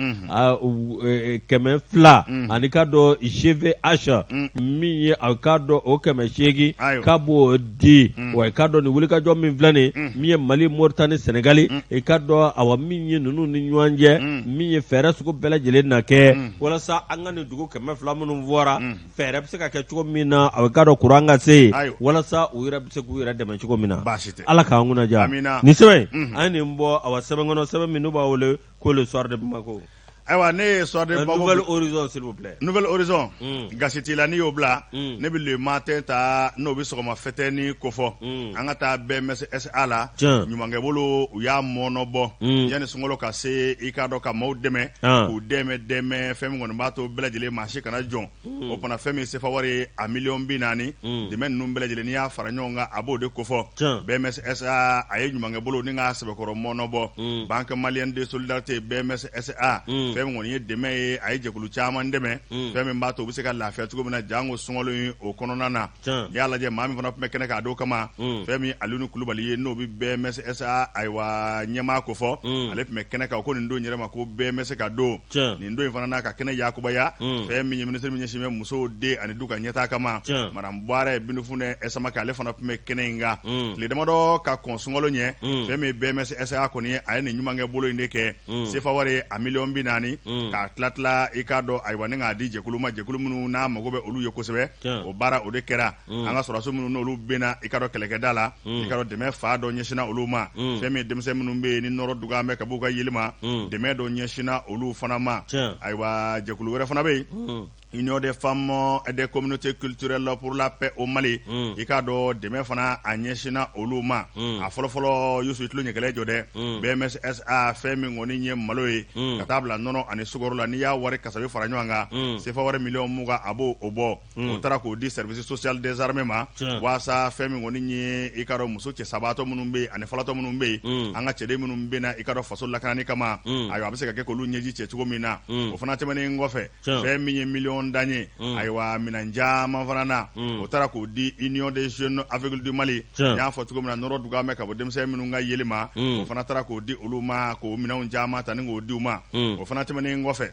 200 ani k'a dɔn GVH min ye aw k'a dɔn o 800 k'a b'o di wa i k'a dɔn nin wulikajɔ min filɛ nin min ye Mali Moritani Sɛnɛgali i k'a dɔn awa min ye ninnu ni ɲɔgɔn cɛ min ye fɛɛrɛ sugu bɛɛ lajɛlen na kɛ walasa an ka nin dugu 200 minnu fɔra fɛɛrɛ bɛ se ka kɛ cogo min na a k'a dɔn kuran ka se yen walasa u yɛrɛ bɛ se k'u yɛrɛ dɛmɛ cogo min na Ala k'an kunna diya nin sɛbɛn an ye nin bɔ awa sɛbɛn kɔnɔ sɛbɛn min n'u b'a wele ko le soir de Bamako
ayiwa ne ye soir de
Bamako Nouvel Horizon s'il vous plaît
Nouvel Horizon gasi t'i la n'i y'o bila ne bɛ le matin ta n'o bɛ sɔgɔma fɛtɛni kofɔ an ka taa BMS SA la ɲumankɛ bolo u y'a mɔɔnɔbɔ yanni sunkalo ka se i k'a dɔn ka maaw dɛmɛ k'u dɛmɛ dɛmɛ fɛn min kɔni b'a to bɛɛ lajɛlen maa si kana jɔn o fana fɛn min sefa wari ye a miliyɔn 40 dɛmɛ ninnu bɛɛ lajɛlen n'i y'a fara ɲɔgɔn kan a b'o de kofɔ BMS SA a ye ɲumankɛ bolo ni k'a sɛbɛkɔrɔ mɔɔnɔbɔ Banque Malienne de Solidarité BMS SA fɛn min kɔni ye dɛmɛ ye a ye jɛkulu caman dɛmɛ fɛn min b'a to u bɛ se ka lafiya cogo min na janko sunkalo in o kɔnɔna na n'i y'a lajɛ maa min fana tun bɛ kɛnɛ kan a don kama fɛn min Alioune Kulubali ye n'o bɛ BMS SA ayiwa ɲɛmaa kofɔ ale tun bɛ kɛnɛ kan ko nin don yɛrɛ ma ko BMS ka don nin don in fana n'a ka kɛnɛ yakubaya fɛn min ye minisiri min ɲɛsin bɛ musow den ani du ka ɲɛtaa kama madame Buwarɛ Bintu Funɛ Samakɛ ale fana tun bɛ kɛnɛ in kan tile damadɔ ka kɔn sunkalo ɲɛ fɛn min BMS SA kɔni ye a ye nin ɲumankɛ bolo in de kɛ sefa wari a miliyɔn 40 k'a tila tila i k'a dɔn ayiwa ni k'a di jɛkulu ma jɛkulu minnu n'a mago bɛ olu ye kosɛbɛ o baara o de kɛra an ka sɔrɔdasi minnu n'olu benna i k'a dɔn kɛlɛkɛda la i k'a dɔn dɛmɛ fa dɔ ɲɛsinna olu ma fɛn min denmisɛn minnu bɛ yen ni nɔrɔ dugan bɛ ka b'u ka yeli ma dɛmɛ dɔ ɲɛsinna olu fana ma ayiwa jɛkulu wɛrɛ fana bɛ yen Union des femmes des communautés culturelles pour la paix au Mali i k'a dɔn dɛmɛ fana a ɲɛsinna olu ma a fɔlɔfɔlɔ Yusu i tulo ɲɛkɛlɛ jɔ dɛ BMS SA fɛn min kɔni ye malo ye ka taa bila nɔnɔ ani sukaro la n'i y'a wari kasabi fara ɲɔgɔn kan sefa wari miliyɔn 20 a b'o o bɔ o taara k'o di service social des armées ma waasa fɛn min kɔni ye i k'a dɔn muso cɛsabaatɔ minnu bɛ yen ani falatɔ minnu bɛ yen an ka cɛden minnu bɛ na i k'a dɔn faso lakanani kama ayiwa a bɛ se ka kɛ k'olu ɲɛji cɛ cogo min na o fana tɛmɛnen kɔfɛ fɛn min ye miliyɔn dan ye ayiwa minɛn caman fana na o taara k'o di Union des jeunes aveugles du Mali n y'a fɔ cogo min na nɔrɔ dugan bɛ ka bɔ denmisɛn minnu ka yeli ma o fana taara k'o di olu ma k'o minɛnw caman ta ni k'o di u ma o fana tɛmɛnen kɔfɛ.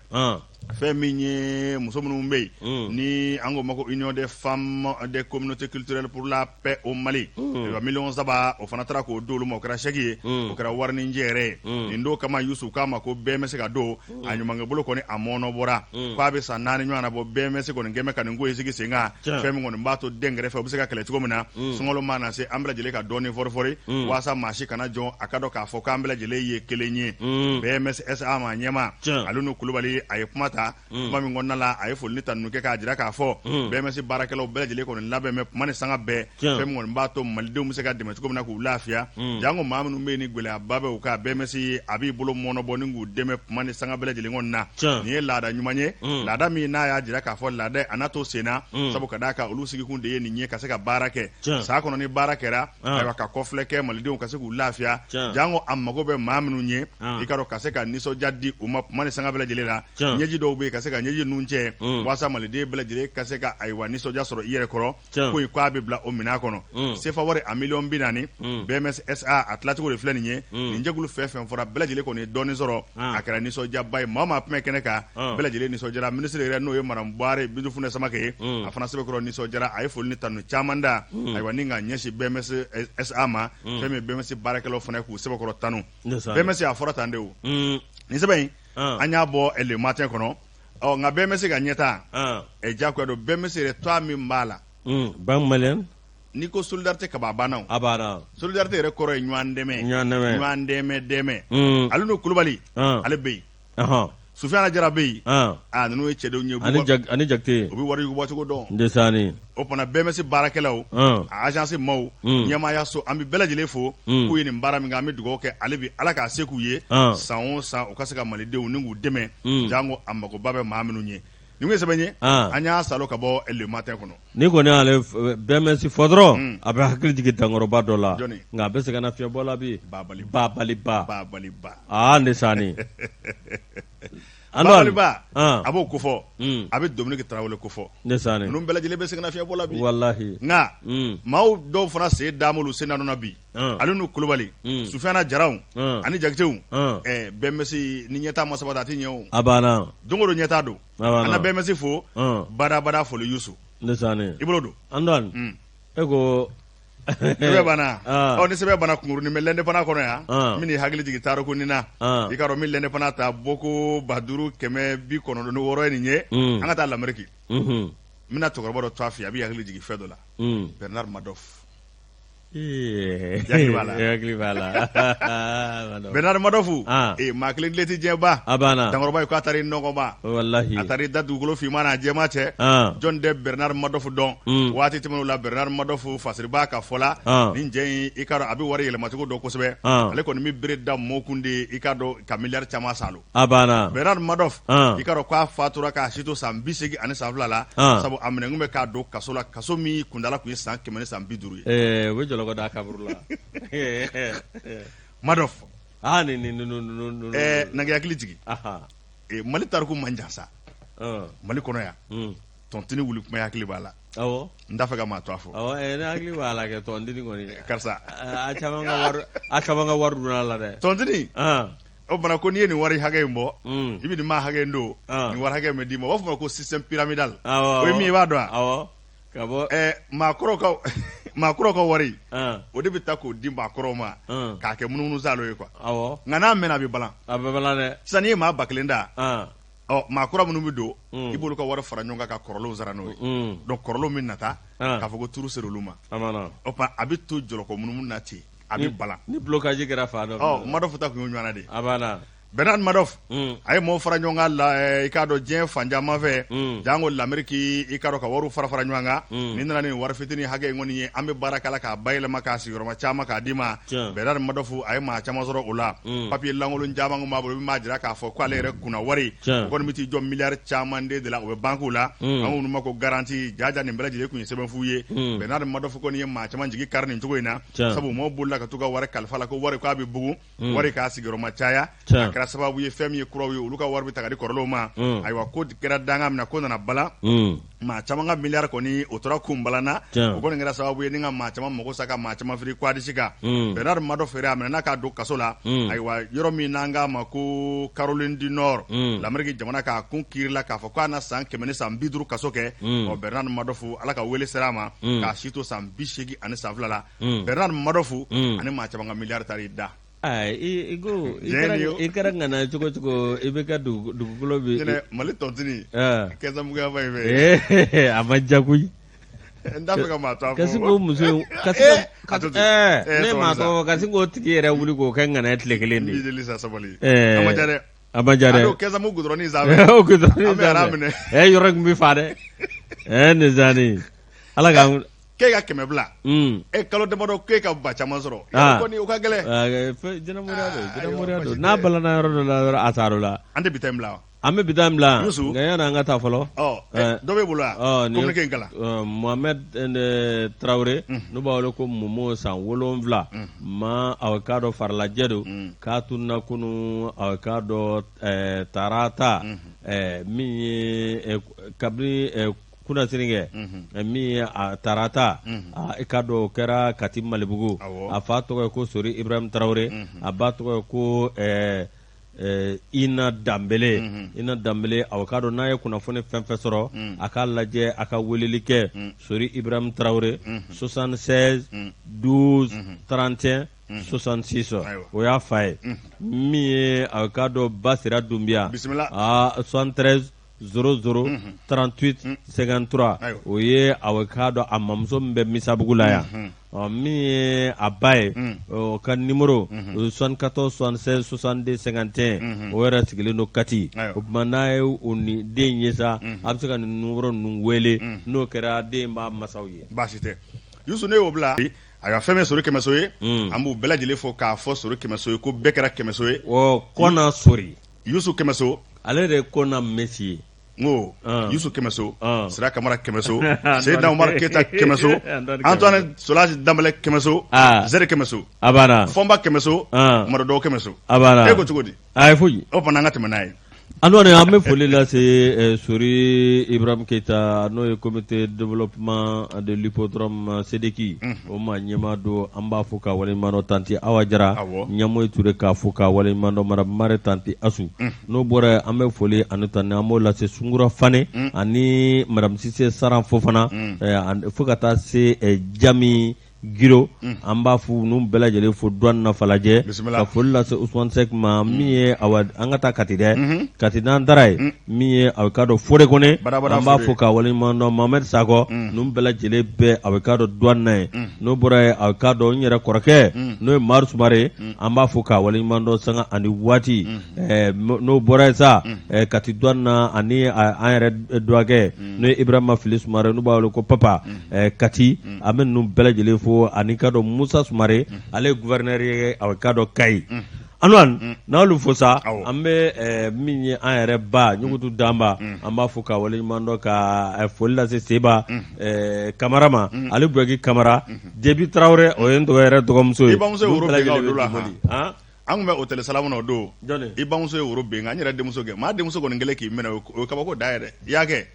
Fɛn min ye muso minnu bɛ yen ni an k'o ma ko Union des femmes des communautés culturelles pour la paix au Mali, ayiwa, miliyɔn 3, o fana taara k'o d'olu ma. O kɛra chèque ye, o kɛra warinin jɛ yɛrɛ ye. Nin don kama, Yusu k'a ma ko BMS ka don a ɲumankɛ bolo kɔni, a mɔnɔ bɔra k'a bɛ san 4 ɲɔgɔn na bɔ. BMS kɔni kɛmɛ ka nin ko in sigi sen kan, fɛn min kɔni b'a to den kɛrɛfɛ u bɛ se ka kɛlɛ cogo min na. Sunkalo mana se, an bɛɛ lajɛlen ka dɔɔnin fɔrifɔri walasa maa si kana jɔn, a ka dɔn k'a fɔ k'an bɛɛ lajɛlen ye kelen ye. BMS SA maa ɲɛmaa Alunu Kulubali, a ye kuma ta. Kuma min kɔnɔna la, a ye foli ni tanuni kɛ k'a jira k'a fɔ BMS baarakɛlaw bɛɛ lajɛlen kɔni labɛn bɛ kuma ni sanga bɛɛ, fɛn min kɔni b'a to malidenw bɛ se ka dɛmɛ cogo min na k'u lafiya, janko maa minnu bɛ yen ni gɛlɛyaba bɛ u kan. BMS a b'i bolo mɔnɔbɔ ni k'u dɛmɛ kuma ni sanga bɛɛ lajɛlen kɔni na. Nin ye laada ɲuman ye, laada min n'a y'a jira k'a fɔ laada a n'a to sen na, sabu ka d'a kan olu sigikun de ye nin ye, ka se ka baara kɛ san kɔnɔ. Ni baara kɛra, ayiwa, ka kɔfilɛ kɛ, malidenw ka se k'u lafiya, janko a mago bɛ maa minnu ye, i ka dɔn, ka se ka nisɔndiya di u ma kuma ni sanga bɛɛ lajɛlen la. Ɲɛji dɔw bɛ yen, ka se ka ɲɛji ninnu cɛ walasa maliden bɛɛ lajɛlen ka se ka, ayiwa, nisɔndiya sɔrɔ i yɛrɛ kɔrɔ. Ko in k'a bɛ bila o minɛn kɔnɔ. Sefa wari a miliyɔn 40, BMS SA a tilacogo de filɛ nin ye. Nin jɛkulu fɛn fɛn fɔra, bɛɛ lajɛlen kɔni ye dɔɔnin sɔrɔ. A kɛra nisɔndiyaba ye. Maa o maa tun bɛ kɛnɛ kan, bɛɛ lajɛlen nisɔndiyara. Minisiri yɛrɛ, n'o ye madame Buware Bintu Funɛ Samakɛ ye, a fana sɛbɛkɔrɔ nisɔndiyara. A ye foli ni tanu caman da, ayiwa, ni ka ɲɛsin BMS SA ma. Fɛn min BMS baarakɛlaw fana k'u sɛbɛkɔrɔ tanu. BMS a fɔra tan de. O nin sɛbɛn in, an y'a bɔ Le Matin kɔnɔ. Ɔ, nka BMS ka ɲɛtaa, ɛ, jagoya don. BMS yɛrɛ tɔgɔ min b'a la,
Banque malienne.
N'i ko solidarité ka ban, a banna o.
A banna.
Solidarité yɛrɛ kɔrɔ ye ɲɔgɔn dɛmɛ.
Ɲɔgɔn dɛmɛ.
Ɲɔgɔn dɛmɛ dɛmɛ. Alunu Kulubali, ale bɛ yen. Sufiyana Jara bɛ yen. Aa, ninnu ye cɛdenw ye.
Ani ani Jakite.
U bɛ wari yugubacogo dɔn.
Ndesaani.
O fana BMS baarakɛlaw, a agence maaw, ɲɛmaaya so, an bɛ bɛɛ lajɛlen fo k'u ye nin baara min kɛ. An bɛ dugawu kɛ ale bi, Ala k'a se k'u ye san o san, u ka se ka malidenw ni k'u dɛmɛ, janko a magoba bɛ maa minnu ye. Nin ye sɛbɛn ye, an y'a salo ka bɔ Le Matin kɔnɔ.
Ni kɔni y'ale BMS fɔ dɔrɔn, a bɛ hakili jigin dankɔrɔba dɔ la, nka a bɛ sɛgɛn nafiɲɛbɔ la bi. Babaliba.
Babaliba.
Aa, ndesaani.
Babaliba, a b'o kofɔ, a bɛ Dominique Tarawele kofɔ.
Ndesaani.
Ninnu bɛɛ lajɛlen bɛ sɛgɛn nafiɲɛbɔ la bi.
Walahi.
Nka maaw dɔw fana sen dam'olu sen na bi. Alunu Kulubali, Sufiyana Jaraw ani Jakitew. Ɛ, BMS ni ɲɛtaa ma sabati, a tɛ ɲɛ o.
A banna.
Don o don ɲɛtaa don. An na BMS fo badabada. Foli, Yusu.
Ndesaani.
I bolo don.
Antoine, e ko
sɛbɛn banna. Ɔ, ni sɛbɛn banna, kunkurunin bɛ L'Indépendant kɔnɔ yan min ni hakili jigin tariku nin na. I ka dɔn min L'Indépendant ta bɔko 5196 ye nin ye. An ka taa Lamɛriki. N bɛna cɛkɔrɔba dɔ tɔgɔ f'i ye, a b'i hakili jigin fɛn dɔ la: Bernard Madoff.
Hakili b'a la.
Bernard Madoff, maa kelen tile tɛ diɲɛ ban.
A banna.
Dankɔrɔba ye k'a taara i nɔgɔba.
Walahi.
A taara i da dugukolo finman n'a jɛman cɛ. Jɔn tɛ Bernard Madoff dɔn? Waati tɛmɛnw la, Bernard Madoff fasiriba ka fɔ la, nin cɛ in, i ka dɔn, a bɛ wari yɛlɛmacogo dɔn kosɛbɛ. Ale kɔni bɛ bere da mɔɔw kun de, i ka dɔn, ka miliyari caman salo.
A banna.
Bernard Madoff, i ka dɔn k'a fatura k'a si to san 82 la, sabu a minɛkun bɛ k'a don kaso la, kaso min kuntaala tun ye san 150
ye. Ɛɛ, u bɛ jɔlɔkɔ da a kaburu la.
Madoff.
Aa, nin nin ninnu.
Ɛɛ, na k'i hakili jigin. Mali tariku man jan sa. Mali kɔnɔ yan, tontine wuli kuma, hakili b'a la?
Awɔ.
N t'a fɛ ka maa tɔgɔ fɔ.
Awɔ, ne hakili b'a la kɛ, tontine kɔni.
Karisa.
A caman ka wari donna a la dɛ.
Tontine. O fana ko n'i ye nin wari hakɛ in bɔ, i bɛ nin maa hakɛ in don, nin wari hakɛ in bɛ d'i ma. U b'a fɔ o ma ko système pyramidal. O ye min ye, i b'a dɔn
wa? Ka bɔ
maakɔrɔw ka wari, o de bɛ taa k'o di maakɔrɔw ma k'a kɛ munumunu saalo ye quoi. Nka n'a mɛnna, a bɛ balan.
A bɛ balan dɛ.
Sisan n'i ye maa 1000 ta, ɔ, maa kura minnu bɛ don, i b'olu ka wari fara ɲɔgɔn kan ka kɔrɔlenw sara n'o ye. Donc kɔrɔlenw bɛ nata k'a fɔ ko turu sera olu ma. O tuma a bɛ to jɔlɔkɔ munumunu na ten, a bɛ balan.
Ni blocage kɛra fan dɔ.
Ɔ, Madoff ta tun y'o ɲɔgɔnna de ye.
A banna.
Bernard Madoff, a ye mɔɔw fara ɲɔgɔn kan la, i k'a dɔn, diɲɛ fan caman fɛ, janko Lamɛriki, i k'a dɔn, ka wariw fara fara ɲɔgɔn kan. Nin nana ni wari fitinin hakɛ in kɔni ye, an bɛ baara k'a la k'a bayɛlɛma k'a sigiyɔrɔma caman k'a d'i ma. Bernard Madoff, a ye maa caman sɔrɔ o la. Papier lankolon caman kun b'a bolo min b'a jira k'a fɔ k'ale yɛrɛ kunna wari, o kɔni bɛ t'i jɔ miliyari caman de la, o bɛ banques la, an minnu ma ko garantie jaja. Nin bɛɛ lajɛlen tun ye sɛbɛn fu ye. Bernard Madoff kɔni ye maa caman jigi kari nin cogo in na, sabu maaw bolila ka t'u ka wari kalifa la ko wari k'a bɛ bugun, wari k'a sigiyɔrɔma caya. A kɛra kɛra sababu ye fɛn min ye kuraw ye, olu ka wari bɛ ta ka di kɔrɔlenw ma. Ayiwa, ko kɛra danga min na, ko nana bala maa caman ka miliyari kɔni, o tora kunbalana. O kɔni kɛra sababu ye ni ka maa caman mago sa, ka maa caman firi kwadisi kan. Bernard Madoff yɛrɛ, a minɛna k'a don kaso la. Ayiwa, yɔrɔ min n'an k'a ma ko Caroline du Nord, l'Amérique jamana, k'a kun kiirila k'a fɔ k'a na san 150 kaso kɛ. Ɔ, Bernard Madoff, Ala ka wele sera a ma k'a si to san 82 la. Bernard Madoff ani maa caman ka miliyari taar'i da.
I ko i kɛra ŋana cogo cogo, i bɛ ka dugukolo
bi Mali tɔntini kɛsamuya fɛ.
A ma diya koyi.
N t'a fɛ ka maa
tɔgɔ fɔ. Ka sin k'o muso ne maa tɔgɔ, ka sin k'o tigi yɛrɛ wuli k'o kɛ ŋana ye tile kelen
de. Sa sabali, a ma diya dɛ.
A ma diya dɛ.
Kɛsamu goudron sanfɛ.
O goudron sanfɛ. Yɔrɔ tun bɛ fa dɛ. Nin Ala ka
k'e ka 100 bila e kalo damadɔ, k'e ka ba caman sɔrɔ kɔni, o ka gɛlɛn.
Jinɛmoriya don, jinɛmoriya don. N'a balana yɔrɔ dɔ la dɔrɔn, a taar'o la.
An tɛ bi ta in bila wa?
An bɛ bi ta in bila, nka yanni an ka taa fɔlɔ.
Dɔ b'e bolo yan, communiqué in kalan.
Mohamed Traoré, n'u b'a wele ko Momo, san 7 ma, aw k'a dɔn farilajɛ don, k'a tununna kunun, aw k'a dɔn tarata min ye kabini kunasini kɛ min ye a tarata, i k'a dɔn o kɛra Kati Malibugu. A fa tɔgɔ ye ko Sori Ibrahim Tarawele, a ba tɔgɔ ye ko Ina Danbele. Ina Danbele, aw k'a dɔn n'a ye kunnafoni fɛn fɛn sɔrɔ, a k'a lajɛ a ka weleli kɛ Sori Ibrahim Tarawele, 76 12 31 66. O y'a fa ye. Min ye a k'a dɔn Basira Dunbiya, 73 00 38 53, o ye aw k'a dɔn a mamuso min bɛ Misabugu la yan. Ɔ, min ye a ba ye, o ka numéro o ye 74 76 62 51. O yɛrɛ sigilen don Kati. O tuma n'a ye o ni den ye sa, a bɛ se ka nin numéro ninnu wele. N'o kɛra, den b'a masaw ye.
Baasi tɛ, Yusu, ne y'o bila. Ayiwa, fɛn min Sori Kɛmɛso ye, an b'u bɛɛ lajɛlen fo k'a fɔ Sori Kɛmɛso ye ko bɛɛ kɛra Kɛmɛso ye.
Ɔ, Kɔna Sori.
Yusu Kɛmɛso.
Ale de ye Kɔna Mesi ye.
N ko Yusu Kɛmɛso, Sira Kamara Kɛmɛso, Seyidina Umaru Keyita Kɛmɛso, Antoine Solange Danbɛlɛ Kɛmɛso, Zɛri Kɛmɛso,
a banna,
Fɔnba Kɛmɛso, Maro Dɔw Kɛmɛso.
A banna.
E ko cogo di?
A ye foyi.
O tuma an ka tɛmɛ n'a ye.
Antoine, an bɛ foli lase Sori Ibrahim Keyita, n'o ye comité de développement de l'hippodrome CDK, o maa ɲɛmaa don. An b'a fo ka waleɲuman dɔn. Tanti Awa Jara, Ɲamoyi Ture, k'a fo ka waleɲuman dɔn. Madame Mare, tanti Asu, n'o bɔra yen, an bɛ foli ani tanuni an b'o lase Sunkura Fane ani madame Sise Saran Fofana, fo ka taa se Jami Giro. An b'a fo ninnu bɛɛ lajɛlen fo douane na Falajɛ. Ka foli lase Usumani Sɛki ma. Min ye awa, an ka taa Kati dɛ. Kati, n'an taara yen, min ye a k'a dɔn Fode Kone, an b'a fo ka waleɲuman dɔn. Mohamed Sakɔ, ninnu bɛɛ lajɛlen bɛ a k'a dɔn douane na yen. N'o bɔra yen, a k'a dɔn n yɛrɛ kɔrɔkɛ, n'o ye Mari Sumare, an b'a fo ka waleɲuman dɔn sanga ani waati. N'o bɔra yen sa, Kati douane na, ani an yɛrɛ dɔgɔkɛ, n'o ye Ibrahima Fili Sumare, n'u b'a wele ko Papa Kati, an bɛ ninnu bɛɛ lajɛlen fo. Ani k'a dɔn Musa Sumare, ale ye gouverneur ye a k'a dɔn Kayi. Antoine, n'olu fo sa, an bɛ min ye an yɛrɛ ba Ɲugutu Danba, an b'a fo ka waleɲuman dɔn, ka foli lase Seba Kamara ma, ale Buyaki Kamara, Debi Tarawele, o ye n dɔgɔ yɛrɛ dɔgɔmuso ye.
I bamuso ye woro ben o don la, an tun bɛ hôtel Salam na o don. I bamuso ye woro ben, nka n yɛrɛ denmuso kɛ maa denmuso kɔni kɛlen k'i minɛ, o ye kabako da yɛrɛ. I y'a kɛ,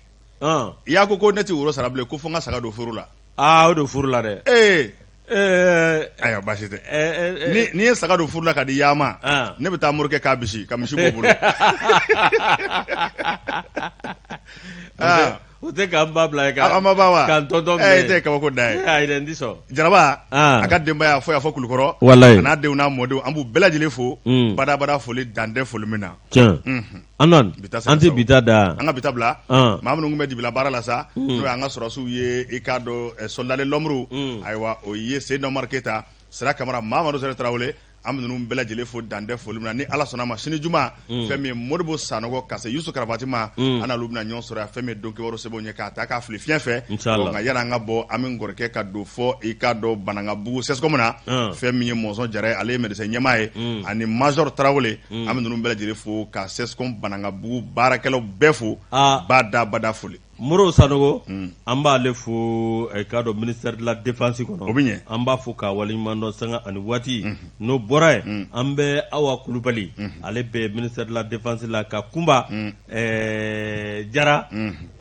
i y'a ko ne tɛ woro sara bilen, ko fo n ka saga don furu la.
Aa, o don furu la dɛ.
Ee, ayiwa, baasi tɛ. N'i ye saga don furu la ka di yaama, ne bɛ taa morikɛ k'a bisi ka misi b'o bolo.
O tɛ k'an ba bila
an ba wa
k'an tɔntɔn.
E tɛ kabako da
ye. Ayi dɛ, n tɛ sɔn.
Jaraba, a ka denbaya fo y'a fɔ Kulukɔrɔ.
Walayi.
A n'a denw n'a mɔdenw, an b'u bɛɛ lajɛlen fo badabada foli dan tɛ foli min na.
Tiɲɛ. Antoine, an tɛ bi ta da.
An ka bi ta bila. Maa minnu tun bɛ dibila baara la sa, n'o y'an ka sɔrɔdasiw ye, i k'a dɔn soldat de l'ombre, ayiwa, o ye Seydina Umaru Keyita, Sira Kamara, Mamadu Sere Tarawele, an bɛ ninnu bɛɛ lajɛlen fo dan tɛ foli min na. Ni Ala sɔnna ma, sini juma, fɛn min ye Modibo Sanɔgɔ ka se Yusu Karabati ma, an n'olu bɛna ɲɔgɔn sɔrɔ yan, fɛn min ye don kibaru sɛbɛnw ye, k'a ta k'a fili fiɲɛ fɛ. Nka yanni an ka bɔ, an bɛ n kɔrɔkɛ ka don fɔ i k'a dɔn Banankabugu CSCOM na, fɛn min ye Mɔnzɔn Jara ye, ale ye médecin ɲɛmaa ye, ani Major Tarawele. An bɛ ninnu bɛɛ lajɛlen fo ka CSCOM Banankabugu baarakɛlaw bɛɛ fo, bada bada foli.
Moro Sanogo an b'ale fo k'a dɔn ministère de la défense kɔnɔ,
o bɛ ɲɛ,
an b'a fo k'a waleɲuman dɔn sanga ani waati n'o bɔra yen an bɛ Awa Kulubali ale bɛ ministère de la défense la ka Kunba Jara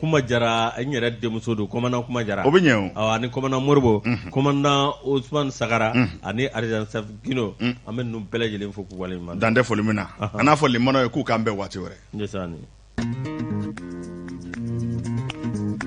Kunba Jara n yɛrɛ denmuso don commandant Kunba Jara
o bɛ ɲɛ
o, ani commandant Moribo commandant Ousmane Sagara ani sergent Gindo an bɛ ninnu bɛɛ lajɛlen fo k'u waleɲuman dɔn.
Dan tɛ foli min na, an n'a fɔ limanaw ye k'u k'an bɛn waati wɛrɛ.